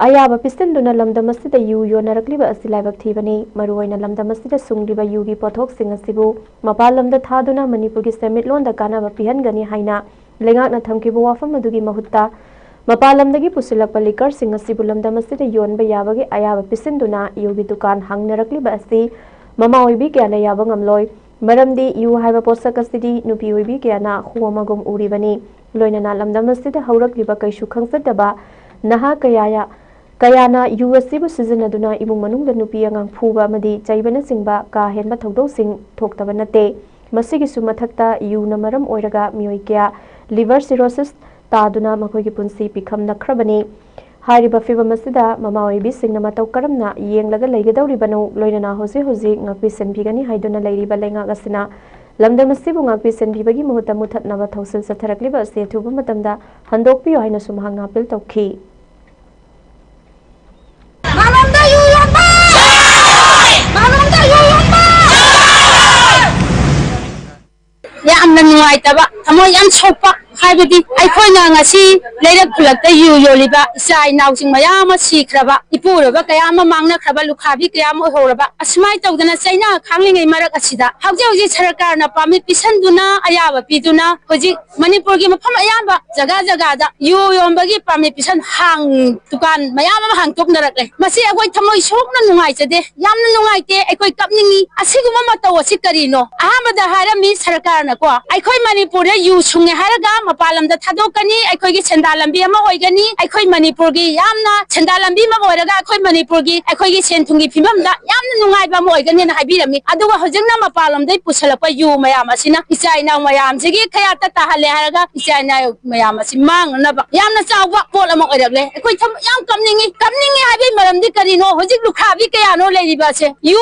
ꯑꯌꯥꯕ ꯄꯤꯁꯤꯟꯗꯨꯅ ꯂꯝꯗꯝ ꯑꯁꯤꯗ ꯌꯨ ꯌꯣꯟꯅꯔꯛꯂꯤꯕ ꯑꯁꯤ ꯂꯥꯏꯕꯛ ꯊꯤꯕꯅꯤ꯫ ꯃꯔꯨꯑꯣꯏꯅ ꯂꯝꯗꯝ ꯑꯁꯤꯗ ꯁꯨꯡꯂꯤꯕ ꯌꯨꯒꯤ ꯄꯣꯠꯊꯣꯛꯁꯤꯡ ꯑꯁꯤꯕꯨ ꯃꯄꯥꯟ ꯂꯝꯗ ꯊꯥꯗꯨꯅ ꯃꯅꯤꯄꯨꯔꯒꯤ ꯁꯦꯟꯃꯤꯠꯂꯣꯟꯗ ꯀꯥꯟꯅꯕ ꯄꯤꯍꯟꯒꯅꯤ ꯍꯥꯏꯅ ꯂꯩꯉꯥꯛꯅ ꯊꯝꯈꯤꯕ ꯋꯥꯐꯝ ꯑꯗꯨꯒꯤ ꯃꯍꯨꯠꯇ, ꯃꯄꯥꯟ ꯂꯝꯗꯒꯤ ꯄꯨꯁꯤꯜꯂꯛꯄ liquorꯁꯤꯡ ꯑꯁꯤꯕꯨ ꯂꯝꯗꯝ ꯑꯁꯤꯗ ꯌꯣꯟꯕ ꯌꯥꯕꯒꯤ ꯑꯌꯥꯕ ꯄꯤꯁꯤꯟꯗꯨꯅ ꯌꯨꯒꯤ ꯗꯨꯀꯥꯟ ꯍꯥꯡꯅꯔꯛꯂꯤꯕ ꯑꯁꯤ ꯃꯃꯥ ꯑꯣꯏꯕꯤ ꯀꯌꯥꯅ ꯌꯥꯕ ꯉꯝꯂꯣꯏ꯫ ꯃꯔꯝꯗꯤ ꯌꯨ ꯍꯥꯏꯕ ꯄꯣꯠꯁꯛ ꯑꯁꯤꯗꯤ ꯅꯨꯄꯤ ꯑꯣꯏꯕꯤ ꯀꯌꯥꯅ ꯍꯨ ꯑꯃꯒꯨꯝ ꯎꯔꯤꯕꯅꯤ꯫ ꯂꯣꯏꯅꯅ ꯂꯝꯗꯝ ꯑꯁꯤꯗ ꯍꯧꯔꯛꯂꯤꯕ ꯀꯩꯁꯨ ꯈꯪꯖꯗꯕ ꯅꯍꯥ ꯀꯌꯥ, ꯀꯌꯥꯅ ꯌꯨ ꯑꯁꯤꯕꯨ ꯁꯤꯖꯤꯟꯅꯗꯨꯅ ꯏꯃꯨꯡ ꯃꯅꯨꯡꯗ ꯅꯨꯄꯤ ꯑꯉꯥꯡ ꯐꯨꯕ ꯑꯃꯗꯤ ꯆꯩꯕꯅꯆꯤꯡꯕ ꯀꯥ ꯍꯦꯟꯕ ꯊꯧꯗꯣꯛꯁꯤꯡ ꯊꯣꯛꯇꯕ ꯅꯠꯇꯦ꯫ ꯃꯁꯤꯒꯤꯁꯨ ꯃꯊꯛꯇ ꯌꯨꯅ ꯃꯔꯝ ꯑꯣꯏꯔꯒ ꯃꯤꯑꯣꯏ ꯀꯌꯥ liver cirrhosis ꯇꯥꯗꯨꯅ ꯃꯈꯣꯏꯒꯤ ꯄꯨꯟꯁꯤ ꯄꯤꯈꯝ ꯅꯛꯈ꯭ꯔꯕꯅꯤ꯫ ꯍꯥꯏꯔꯤꯕ ꯐꯤꯚꯝ ꯑꯁꯤꯗ ꯃꯃꯥ ꯑꯣꯏꯕꯤꯁꯤꯡꯅ ꯃꯇꯧ ꯀꯔꯝꯅ ꯌꯦꯡꯂꯒ ꯂꯩꯒꯗꯧꯔꯤꯕꯅꯣ, ꯂꯣꯏꯅꯅ ꯍꯧꯖꯤꯛ ꯍꯧꯖꯤꯛ ꯉꯥꯛꯄꯤ ꯁꯦꯟꯕꯤꯒꯅꯤ ꯍꯥꯏꯗꯨꯅ ꯂꯩꯔꯤꯕ ꯂꯩꯉꯥꯛ ꯑꯁꯤꯅ ꯂꯝꯗꯝ ꯑꯁꯤꯕꯨ ꯉꯥꯛꯄꯤ ꯁꯦꯟꯕꯤꯕꯒꯤ ꯃꯍꯨꯠꯇ ꯃꯨꯊꯠꯅꯕ ꯊꯧꯁꯤꯜ ꯆꯠꯊꯔꯛꯂꯤꯕ ꯑꯁꯤ ꯑꯊꯨꯕ ꯃꯇꯝꯗ ꯍꯟꯗꯣꯛꯄꯤꯌꯨ ꯍꯥꯏꯅꯁꯨ ꯃꯍꯥꯛꯅ appeal ꯇꯧꯈꯤ꯫ ꯃꯥꯂꯣꯝꯗ ꯌꯨ ꯌꯣꯟꯕ! ꯃꯥꯂꯣꯝꯗ ꯌꯨ ꯌꯣꯟꯕ! ꯌꯥꯝꯅ ꯅꯨꯡꯉꯥꯏꯇꯕ, ꯊꯃꯣꯏ ꯌꯥꯝ ꯁꯣꯛꯄ, ꯍꯥꯏꯕꯗꯤ ꯑꯩꯈꯣꯏꯅ ꯉꯁꯤ ꯂꯩꯔꯛ ꯈꯨꯜꯂꯛꯇ ꯌꯨ ꯌꯣꯜꯂꯤꯕ ꯏꯆꯥ ꯏꯅꯥꯎꯁꯤꯡ ꯃꯌꯥꯝ ꯑꯃ ꯁꯤꯈ꯭ꯔꯕ, ꯏꯄꯨꯔꯣꯏꯕ ꯀꯌꯥ ꯑꯃ ꯃꯥꯡꯅꯈ꯭ꯔꯕ, ꯂꯨꯈꯥꯕꯤ ꯀꯌꯥ ꯑꯃ ꯑꯣꯏꯍꯧꯔꯕ, ꯑꯁꯨꯃꯥꯏꯅ ꯇꯧꯗꯅ ꯆꯩꯅꯥ ꯈꯥꯡꯂꯤꯉꯩ ꯃꯔꯛ ꯑꯁꯤꯗ ꯍꯧꯖꯤꯛ ꯍꯧꯖꯤꯛ ꯁꯔꯀꯥꯔꯅ permit ꯄꯤꯁꯟꯗꯨꯅ, ꯑꯌꯥꯕ ꯄꯤꯗꯨꯅ ꯍꯧꯖꯤꯛ ꯃꯅꯤꯄꯨꯔꯒꯤ ꯃꯐꯝ ꯑꯌꯥꯝꯕ ꯖꯒꯥ ꯖꯒꯥꯗ ꯌꯨ ꯌꯣꯟꯕꯒꯤ permit ꯄꯤꯁꯟ ꯍꯥꯡ ꯗꯨꯀꯥꯟ ꯃꯌꯥꯝ ꯑꯃ ꯍꯥꯡꯇꯣꯛꯅꯔꯛꯂꯦ꯫ ꯃꯁꯤ ꯑꯩꯈꯣꯏ ꯊꯃꯣꯏ ꯁꯣꯛꯅ ꯅꯨꯡꯉꯥꯏꯖꯗꯦ, ꯌꯥꯝꯅ ꯅꯨꯡꯉꯥꯏꯇꯦ, ꯑꯩꯈꯣꯏ ꯀꯞꯅꯤꯡꯉꯤ꯫ ꯑꯁꯤꯒꯨꯝꯕ ꯃꯇꯧ ꯑꯁꯤ ꯀꯔꯤꯅꯣ? ꯑꯍꯥꯟꯕꯗ ꯍꯥꯏꯔꯝꯃꯤ ꯁꯔꯀꯥꯔꯅꯀꯣ, ꯑꯩꯈꯣꯏ ꯃꯅꯤꯄꯨꯔꯗ ꯌꯨ ꯁꯨꯡꯉꯦ ꯍꯥꯏꯔꯒ ꯃꯄꯥꯟ ꯂꯝꯗ ꯊꯥꯗꯣꯛꯀꯅꯤ, ꯑꯩꯈꯣꯏꯒꯤ ꯁꯦꯟꯗꯥꯟ ꯂꯝꯕꯤ ꯑꯃ ꯑꯣꯏꯒꯅꯤ, ꯑꯩꯈꯣꯏ ꯃꯅꯤꯄꯨꯔꯒꯤ ꯌꯥꯝꯅ ꯁꯦꯟꯗꯥꯟ ꯂꯝꯕꯤ ꯑꯃ ꯑꯣꯏꯔꯒ ꯑꯩꯈꯣꯏ ꯃꯅꯤꯄꯨꯔꯒꯤ ꯑꯩꯈꯣꯏꯒꯤ ꯁꯦꯟ ꯊꯨꯝꯒꯤ ꯐꯤꯕꯝꯗ ꯌꯥꯝꯅ ꯅꯨꯡꯉꯥꯏꯕ ꯑꯃ ꯑꯣꯏꯒꯅꯤꯅ ꯍꯥꯏꯕꯤꯔꯝꯃꯤ꯫ ꯑꯗꯨꯒ ꯍꯧꯖꯤꯛꯅ ꯃꯄꯥꯟ ꯂꯝꯗꯒꯤ ꯄꯨꯁꯜꯂꯛꯄ ꯌꯨ ꯃꯌꯥꯝ ꯑꯁꯤꯅ ꯏꯆꯥ ꯏꯅꯥꯎ ꯃꯌꯥꯝꯁꯤꯒꯤ ꯈꯌꯥꯠꯇ ꯇꯥꯍꯜꯂꯦ ꯍꯥꯏꯔꯒ ꯏꯆꯥ ꯏꯅꯥꯎ ꯃꯌꯥꯝ ꯑꯁꯤ ꯃꯥꯡꯅꯅꯕ ꯌꯥꯝꯅ ꯆꯥꯎꯕ ꯄꯣꯠ ꯑꯃ ꯑꯣꯏꯔꯛꯂꯦ꯫ ꯑꯩꯈꯣꯏ ꯊꯝ-, ꯌꯥꯝ ꯀꯞꯅꯤꯡꯉꯤ꯫ ꯀꯞꯅꯤꯡꯉꯤ ꯍꯥꯏꯕꯒꯤ ꯃꯔꯝꯗꯤ ꯀꯔꯤꯅꯣ? ꯍꯧꯖꯤꯛ ꯂꯨꯈ꯭ꯔꯥꯕꯤ ꯀꯌꯥꯅꯣ ꯂꯩꯔꯤꯕ ꯑꯁꯦ? ꯌꯨ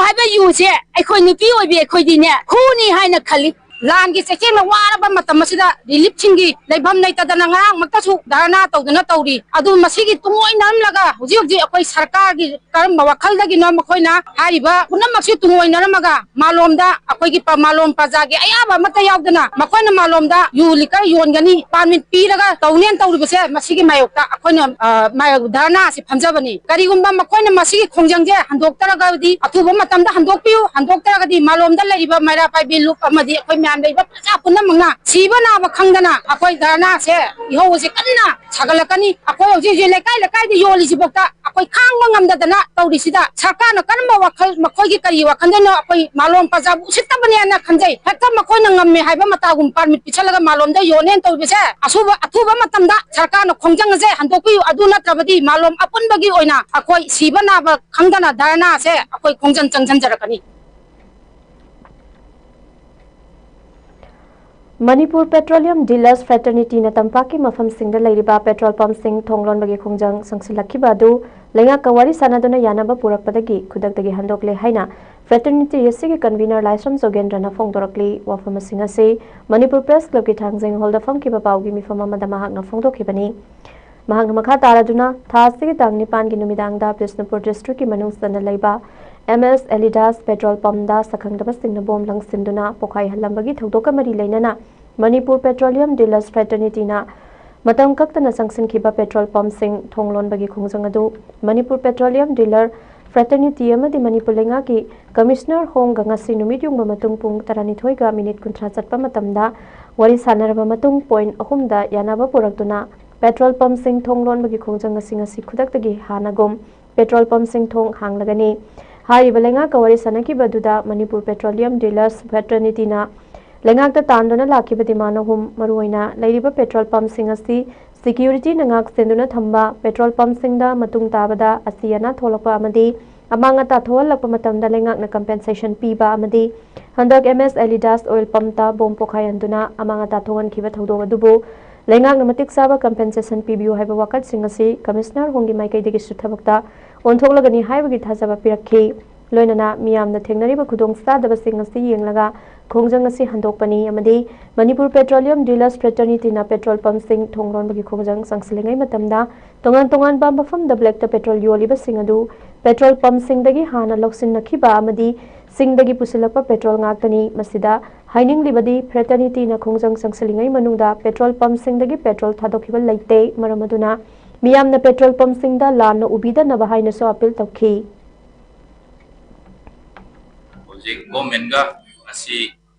ꯍꯥꯏꯕ ꯌꯨꯁꯦ ꯑꯩꯈꯣꯏ ꯅꯨꯄꯤ ꯑꯣꯏꯕꯤ ꯑꯩꯈꯣꯏꯗꯤꯅꯦ ꯈꯨꯅꯤ ꯍꯥꯏꯅ ꯈꯜꯂꯤ꯫ ꯂꯥꯟꯒꯤ ꯆꯩꯊꯦꯡꯅ ꯋꯥꯔꯕ ꯃꯇꯝ ꯑꯁꯤꯗ ꯔꯤꯂꯤꯐꯁꯤꯡꯒꯤ ꯂꯩꯐꯝ ꯂꯩꯇꯗꯅ ꯉꯔꯥꯡꯃꯛꯇꯁꯨ ꯙꯔꯅꯥ ꯇꯧꯗꯨꯅ ꯇꯧꯔꯤ꯫ ꯑꯗꯨ ꯃꯁꯤꯒꯤ ꯇꯨꯡꯑꯣꯏꯅꯔꯝꯂꯒ ꯍꯧꯖꯤꯛ ꯍꯧꯖꯤꯛ ꯑꯩꯈꯣꯏ ꯁꯔꯀꯥꯔꯒꯤ ꯀꯔꯝꯕ ꯋꯥꯈꯜꯗꯒꯤꯅꯣ ꯃꯈꯣꯏꯅ ꯍꯥꯏꯔꯤꯕ ꯄꯨꯝꯅꯃꯛꯁꯤ ꯇꯨꯡꯑꯣꯏꯅꯔꯝꯃꯒ ꯃꯥꯂꯣꯝꯗ ꯑꯩꯈꯣꯏꯒꯤ ꯄ-, ꯃꯥꯂꯣꯝ ꯄ꯭ꯔꯖꯥꯒꯤ ꯑꯌꯥꯕ ꯑꯃꯠꯇ ꯌꯥꯎꯗꯅ ꯃꯈꯣꯏꯅ ꯃꯥꯂꯣꯝꯗ ꯌꯨ ꯂꯤꯀꯔ ꯌꯣꯟꯒꯅꯤ, ꯄꯥꯔꯃꯤꯠ ꯄꯤꯔꯒ ꯇꯧꯅꯦꯅ ꯇꯧꯔꯤꯕꯁꯦ, ꯃꯁꯤꯒꯤ ꯃꯥꯌꯣꯛꯇ ꯑꯩꯈꯣꯏꯅ, ꯑ, ꯃꯥꯌꯣꯛ ꯙꯔꯅꯥ ꯑꯁꯤ ꯐꯝꯖꯕꯅꯤ꯫ ꯀꯔꯤꯒꯨꯝꯕ ꯃꯈꯣꯏꯅ ꯃꯁꯤꯒꯤ ꯈꯣꯡꯖꯪꯁꯦ ꯍꯟꯗꯣꯛꯇ꯭ꯔꯒꯗꯤ ꯑꯊꯨꯕ ꯃꯇꯝꯗ ꯍꯟꯗꯣꯛꯄꯤꯌꯨ, ꯍꯟꯗꯣꯛꯇ꯭ꯔꯒꯗꯤ ꯃꯥꯂꯣꯝꯗ ꯂꯩꯔꯤꯕ ꯃꯩꯔꯥ ꯄꯥꯏꯕꯤ ꯂꯨꯞ ꯑꯃꯗꯤ ꯑꯩꯈꯣꯏ ꯃꯌꯥꯝ ꯂꯩꯔꯤꯕ ꯄ꯭ꯔꯖꯥ ꯄꯨꯝꯅꯃꯛꯅ ꯁꯤꯕ ꯅꯥꯕ ꯈꯪꯗꯅ ꯑꯩꯈꯣꯏ ꯙꯔꯅꯥꯁꯦ ꯏꯍꯧ ꯑꯁꯤ ꯀꯟꯅ ꯁꯥꯒꯠꯂꯛꯀꯅꯤ꯫ ꯑꯩꯈꯣꯏ ꯍꯧꯖꯤꯛ ꯍꯧꯖꯤꯛ ꯂꯩꯀꯥꯏ ꯂꯩꯀꯥꯏꯗ ꯌꯣꯜꯂꯤꯁꯤꯐꯥꯎꯗ ꯑꯩꯈꯣꯏ ꯈꯥꯡꯕ ꯉꯝꯗꯗꯅ ꯇꯧꯔꯤꯁꯤꯗ ꯁꯔꯀꯥꯔꯅ ꯀꯔꯝꯕ ꯋꯥꯈꯜ, ꯃꯈꯣꯏꯒꯤ ꯀꯔꯤ ꯋꯥꯈꯜꯗꯅꯣ ꯑꯩꯈꯣꯏ ꯃꯥꯂꯣꯝ ꯄ꯭ꯔꯖꯥꯕꯨ ꯎꯁꯤꯠꯇꯕꯅꯦꯅ ꯈꯟꯖꯩ꯫ ꯍꯦꯛꯇ ꯃꯈꯣꯏꯅ ꯉꯝꯃꯦ ꯍꯥꯏꯕ ꯃꯇꯥꯒꯨꯝ ꯄꯥꯔꯃꯤꯠ ꯄꯤꯁꯜꯂꯒ ꯃꯥꯂꯣꯝꯗ ꯌꯣꯟꯅꯦꯅ ꯇꯧꯔꯤꯕꯁꯦ ꯑꯁꯨꯕ, ꯑꯊꯨꯕ ꯃꯇꯝꯗ ꯁꯔꯀꯥꯔꯅ ꯈꯣꯡꯖꯪ ꯑꯁꯦ ꯍꯟꯗꯣꯛꯄꯤꯌꯨ, ꯑꯗꯨ ꯅꯠꯇ꯭ꯔꯕꯗꯤ ꯃꯥꯂꯣꯝ ꯑꯄꯨꯟꯕꯒꯤ ꯑꯣꯏꯅ ꯑꯩꯈꯣꯏ ꯁꯤꯕ ꯅꯥꯕ ꯈꯪꯗꯅ ꯙꯔꯅꯥꯁꯦ ꯑꯩꯈꯣꯏ ꯈꯣꯡꯖꯪ ꯆꯪꯁꯤꯟꯖꯔꯛꯀꯅꯤ꯫ ꯃꯅꯤꯄꯨꯔ ꯄꯦꯇ꯭ꯔꯣꯂꯤꯌꯝ ꯗꯤꯂꯔꯁ ꯐ꯭ꯔꯦꯇꯔꯅꯤꯇꯤꯅ ꯇꯝꯄꯥꯛꯀꯤ ꯃꯐꯝꯁꯤꯡꯗ ꯂꯩꯔꯤꯕ ꯄꯦꯇ꯭ꯔꯣꯜ ꯄꯝꯞꯁꯤꯡ ꯊꯣꯡ ꯂꯣꯟꯕꯒꯤ ꯈꯣꯡꯖꯪ ꯆꯪꯁꯤꯜꯂꯛꯈꯤꯕ ꯑꯗꯨ ꯂꯩꯉꯥꯛꯀ ꯋꯥꯔꯤ ꯁꯥꯟꯅꯗꯨꯅ ꯌꯥꯅꯕ ꯄꯨꯔꯛꯄꯗꯒꯤ ꯈꯨꯗꯛꯇꯒꯤ ꯍꯟꯗꯣꯛꯂꯦ ꯍꯥꯏꯅ ꯐ꯭ꯔꯦꯇꯔꯅꯤꯇꯤ ꯑꯁꯤꯒꯤ ꯀꯟꯚꯤꯅꯔ ꯂꯥꯏꯁ꯭ꯔꯝ ꯖꯣꯒꯦꯟꯗ꯭ꯔꯅ ꯐꯣꯡꯗꯣꯔꯛꯂꯤ꯫ ꯋꯥꯐꯝ ꯑꯁꯤꯡ ꯑꯁꯤ ꯃꯅꯤꯄꯨꯔ ꯄ꯭ꯔꯦꯁ ꯀ꯭ꯂꯕꯀꯤ ꯊꯥꯡꯖꯤꯡ ꯍꯣꯜꯗ ꯐꯝꯈꯤꯕ ꯄꯥꯎꯒꯤ ꯃꯤꯐꯝ ꯑꯃꯗ ꯃꯍꯥꯛꯅ ꯐꯣꯡꯗꯣꯛꯈꯤꯕꯅꯤ꯫ ꯃꯍꯥꯛꯅ ꯃꯈꯥ ꯇꯥꯔꯗꯨꯅ ꯊꯥ ꯑꯁꯤꯒꯤ ꯇꯥꯡ ꯅꯤꯄꯥꯟꯒꯤ ꯅꯨꯃꯤꯗꯥꯡꯗ ꯕꯤꯁꯅꯨꯄꯨꯔ ꯗꯤꯁꯇ꯭ꯔꯤꯛꯀꯤ ꯃꯅꯨꯡ ꯆꯟꯅ ꯂꯩꯕ ꯑꯦꯝ ꯑꯦꯁ ꯑꯦꯂꯤꯗꯥꯁ ꯄꯦꯇ꯭ꯔꯣꯜ ꯄꯝꯗ ꯁꯛꯈꯪꯗꯕꯁꯤꯡꯅ ꯕꯣꯝ ꯂꯪꯁꯤꯟꯗꯨꯅ ꯄꯣꯈꯥꯏꯍꯜꯂꯝꯕꯒꯤ ꯊꯧꯗꯣꯛꯀ ꯃꯔꯤ ꯂꯩꯅꯅ ꯃꯅꯤꯄꯨꯔ ꯄꯦꯇ꯭ꯔꯣꯂꯤꯌꯝ ꯗꯤꯂꯔꯁ ꯐ꯭ꯔꯦꯇꯔꯅꯤꯇꯤꯅ ꯃꯇꯝ ꯀꯛꯇꯅ ꯆꯪꯁꯤꯟꯈꯤꯕ ꯄꯦꯇ꯭ꯔꯣꯜ ꯄꯝꯞꯁꯤꯡ ꯊꯣꯡ ꯂꯣꯟꯕꯒꯤ ꯈꯣꯡꯖꯪ ꯑꯗꯨ ꯃꯅꯤꯄꯨꯔ ꯄꯦꯇ꯭ꯔꯣꯂꯤꯌꯝ ꯗꯤꯂꯔ ꯐ꯭ꯔꯦꯇꯔꯅꯤꯇꯤ ꯑꯃꯗꯤ ꯃꯅꯤꯄꯨꯔ ꯂꯩꯉꯥꯛꯀꯤ ꯀꯃꯤꯁꯅꯔ ꯍꯣꯡꯒ ꯉꯁꯤ ꯅꯨꯃꯤꯠ ꯌꯨꯡꯕ ꯃꯇꯨꯡ ꯄꯨꯡ ꯇꯔꯥꯅꯤꯊꯣꯏꯒ ꯃꯤꯅꯤꯠ ꯀꯨꯟꯊ꯭ꯔꯥ ꯆꯠꯄ ꯃꯇꯝꯗ ꯋꯥꯔꯤ ꯁꯥꯟꯅꯔꯕ ꯃꯇꯨꯡ ꯄꯣꯏꯟꯠ ꯑꯍꯨꯝꯗ ꯌꯥꯅꯕ ꯄꯨꯔꯛꯇꯨꯅ ꯄꯦꯇ꯭ꯔꯣꯜ ꯄꯝꯞꯁꯤꯡ ꯊꯣꯡ ꯂꯣꯟꯕꯒꯤ ꯈꯣꯡꯖꯪ ꯑꯁꯤ ꯉꯁꯤ ꯈꯨꯗꯛꯇꯒꯤ ꯍꯥꯟꯅꯒꯨꯝ ꯄꯦꯇ꯭ꯔꯣꯜ ꯄꯝꯞꯁꯤꯡ ꯊꯣꯡ ꯍꯥꯡꯂꯒꯅꯤ꯫ ꯍꯥꯏꯔꯤꯕ ꯂꯩꯉꯥꯛꯀ ꯋꯥꯔꯤ ꯁꯥꯟꯅꯈꯤꯕ ꯑꯗꯨꯗ ꯃꯅꯤꯄꯨꯔ ꯄꯦꯇ꯭ꯔꯣꯂꯤꯌꯝ ꯗꯤꯂꯔꯁ ꯐ꯭ꯔꯦꯇꯔꯅꯤꯇꯤꯅ ꯂꯩꯉꯥꯛꯇ ꯇꯥꯟꯗꯨꯅ ꯂꯥꯛꯈꯤꯕ demand ꯑꯍꯨꯝ, ꯃꯔꯨꯑꯣꯏꯅ ꯂꯩꯔꯤꯕ petrol pumpꯁꯤꯡ ꯑꯁꯤ securityꯅ ꯉꯥꯛ ꯁꯦꯟꯗꯨꯅ ꯊꯝꯕ petrol pumpꯁꯤꯡꯗ ꯃꯇꯨꯡ ꯇꯥꯕꯗ ꯑꯁꯤ ꯑꯅꯥ ꯊꯣꯛꯂꯛꯄ ꯑꯃꯗꯤ ꯑꯃꯥꯡ ꯑꯇꯥ ꯊꯣꯛꯍꯜꯂꯛꯄ ꯃꯇꯝꯗ ꯂꯩꯉꯥꯛꯅ compensation ꯄꯤꯕ ꯑꯃꯗꯤ ꯍꯟꯗꯛ M S Elidas oil pumpꯇ bomb ꯄꯣꯈꯥꯏꯍꯟꯗꯨꯅ ꯑꯃꯥꯡ ꯑꯇꯥ ꯊꯣꯛꯍꯟꯈꯤꯕ ꯊꯧꯗꯣꯛ ꯑꯗꯨꯕꯨ ꯂꯩꯉꯥꯛꯅ ꯃꯇꯤꯛ ꯆꯥꯕ compensation ꯄꯤꯕꯤꯌꯨ ꯍꯥꯏꯕ ꯋꯥꯀꯠꯁꯤꯡ ꯑꯁꯤ Commissioner ꯍꯣꯡꯒꯤ ꯃꯥꯏꯀꯩꯗꯒꯤꯁꯨ ꯊꯕꯛꯇ ꯑꯣꯟꯊꯣꯛꯂꯒꯅꯤ ꯍꯥꯏꯕꯒꯤ ꯊꯥꯖꯕ ꯄꯤꯔꯛꯈꯤ꯫ ꯂꯣꯏꯅꯅ ꯃꯤꯌꯥꯝꯅ ꯊꯦꯡꯅꯔꯤꯕ ꯈꯨꯗꯣꯡꯆꯥꯗꯕꯁꯤꯡ ꯑꯁꯤ ꯌꯦꯡꯂꯒ ꯈꯣꯡꯖꯪ ꯑꯁꯤ ꯍꯟꯗꯣꯛꯄꯅꯤ ꯑꯃꯗꯤ ꯃꯅꯤꯄꯨꯔ Petroleum Dealers Fraternityꯅ petrol pumpꯁꯤꯡ ꯊꯣꯡ ꯂꯣꯟꯕꯒꯤ ꯈꯣꯡꯖꯪ ꯆꯪꯁꯤꯜꯂꯤꯉꯩ ꯃꯇꯝꯗ ꯇꯣꯉꯥꯟ ꯇꯣꯉꯥꯟꯕ ꯃꯐꯝꯗ blackꯇ petrol ꯌꯣꯜꯂꯤꯕꯁꯤꯡ ꯑꯗꯨ petrol pumpꯁꯤꯡꯗꯒꯤ ꯍꯥꯟꯅ ꯂꯧꯁꯤꯟꯅꯈꯤꯕ ꯑꯃꯗꯤ ꯆꯤꯡꯗꯒꯤ ꯄꯨꯁꯤꯜꯂꯛꯄ petrol ꯉꯥꯛꯇꯅꯤ꯫ ꯃꯁꯤꯗ ꯍꯥꯏꯅꯤꯡꯂꯤꯕꯗꯤ fraternityꯅ ꯈꯣꯡꯖꯪ ꯆꯪꯁꯤꯜꯂꯤꯉꯩ ꯃꯅꯨꯡꯗ petrol pumpꯁꯤꯡꯗꯒꯤ petrol ꯊꯥꯗꯣꯛꯈꯤꯕ ꯂꯩꯇꯦ꯫ ꯃꯔꯝ ꯑꯗꯨꯅ ꯃꯤꯌꯥꯝꯅ petrol pumpꯁꯤꯡꯗ ꯂꯥꯟꯅ ꯎꯕꯤꯗꯅꯕ ꯍꯥꯏꯅꯁꯨ appeal ꯇꯧꯈꯤ꯫ ꯍꯧꯖꯤꯛ governmentꯒ ꯉꯁꯤ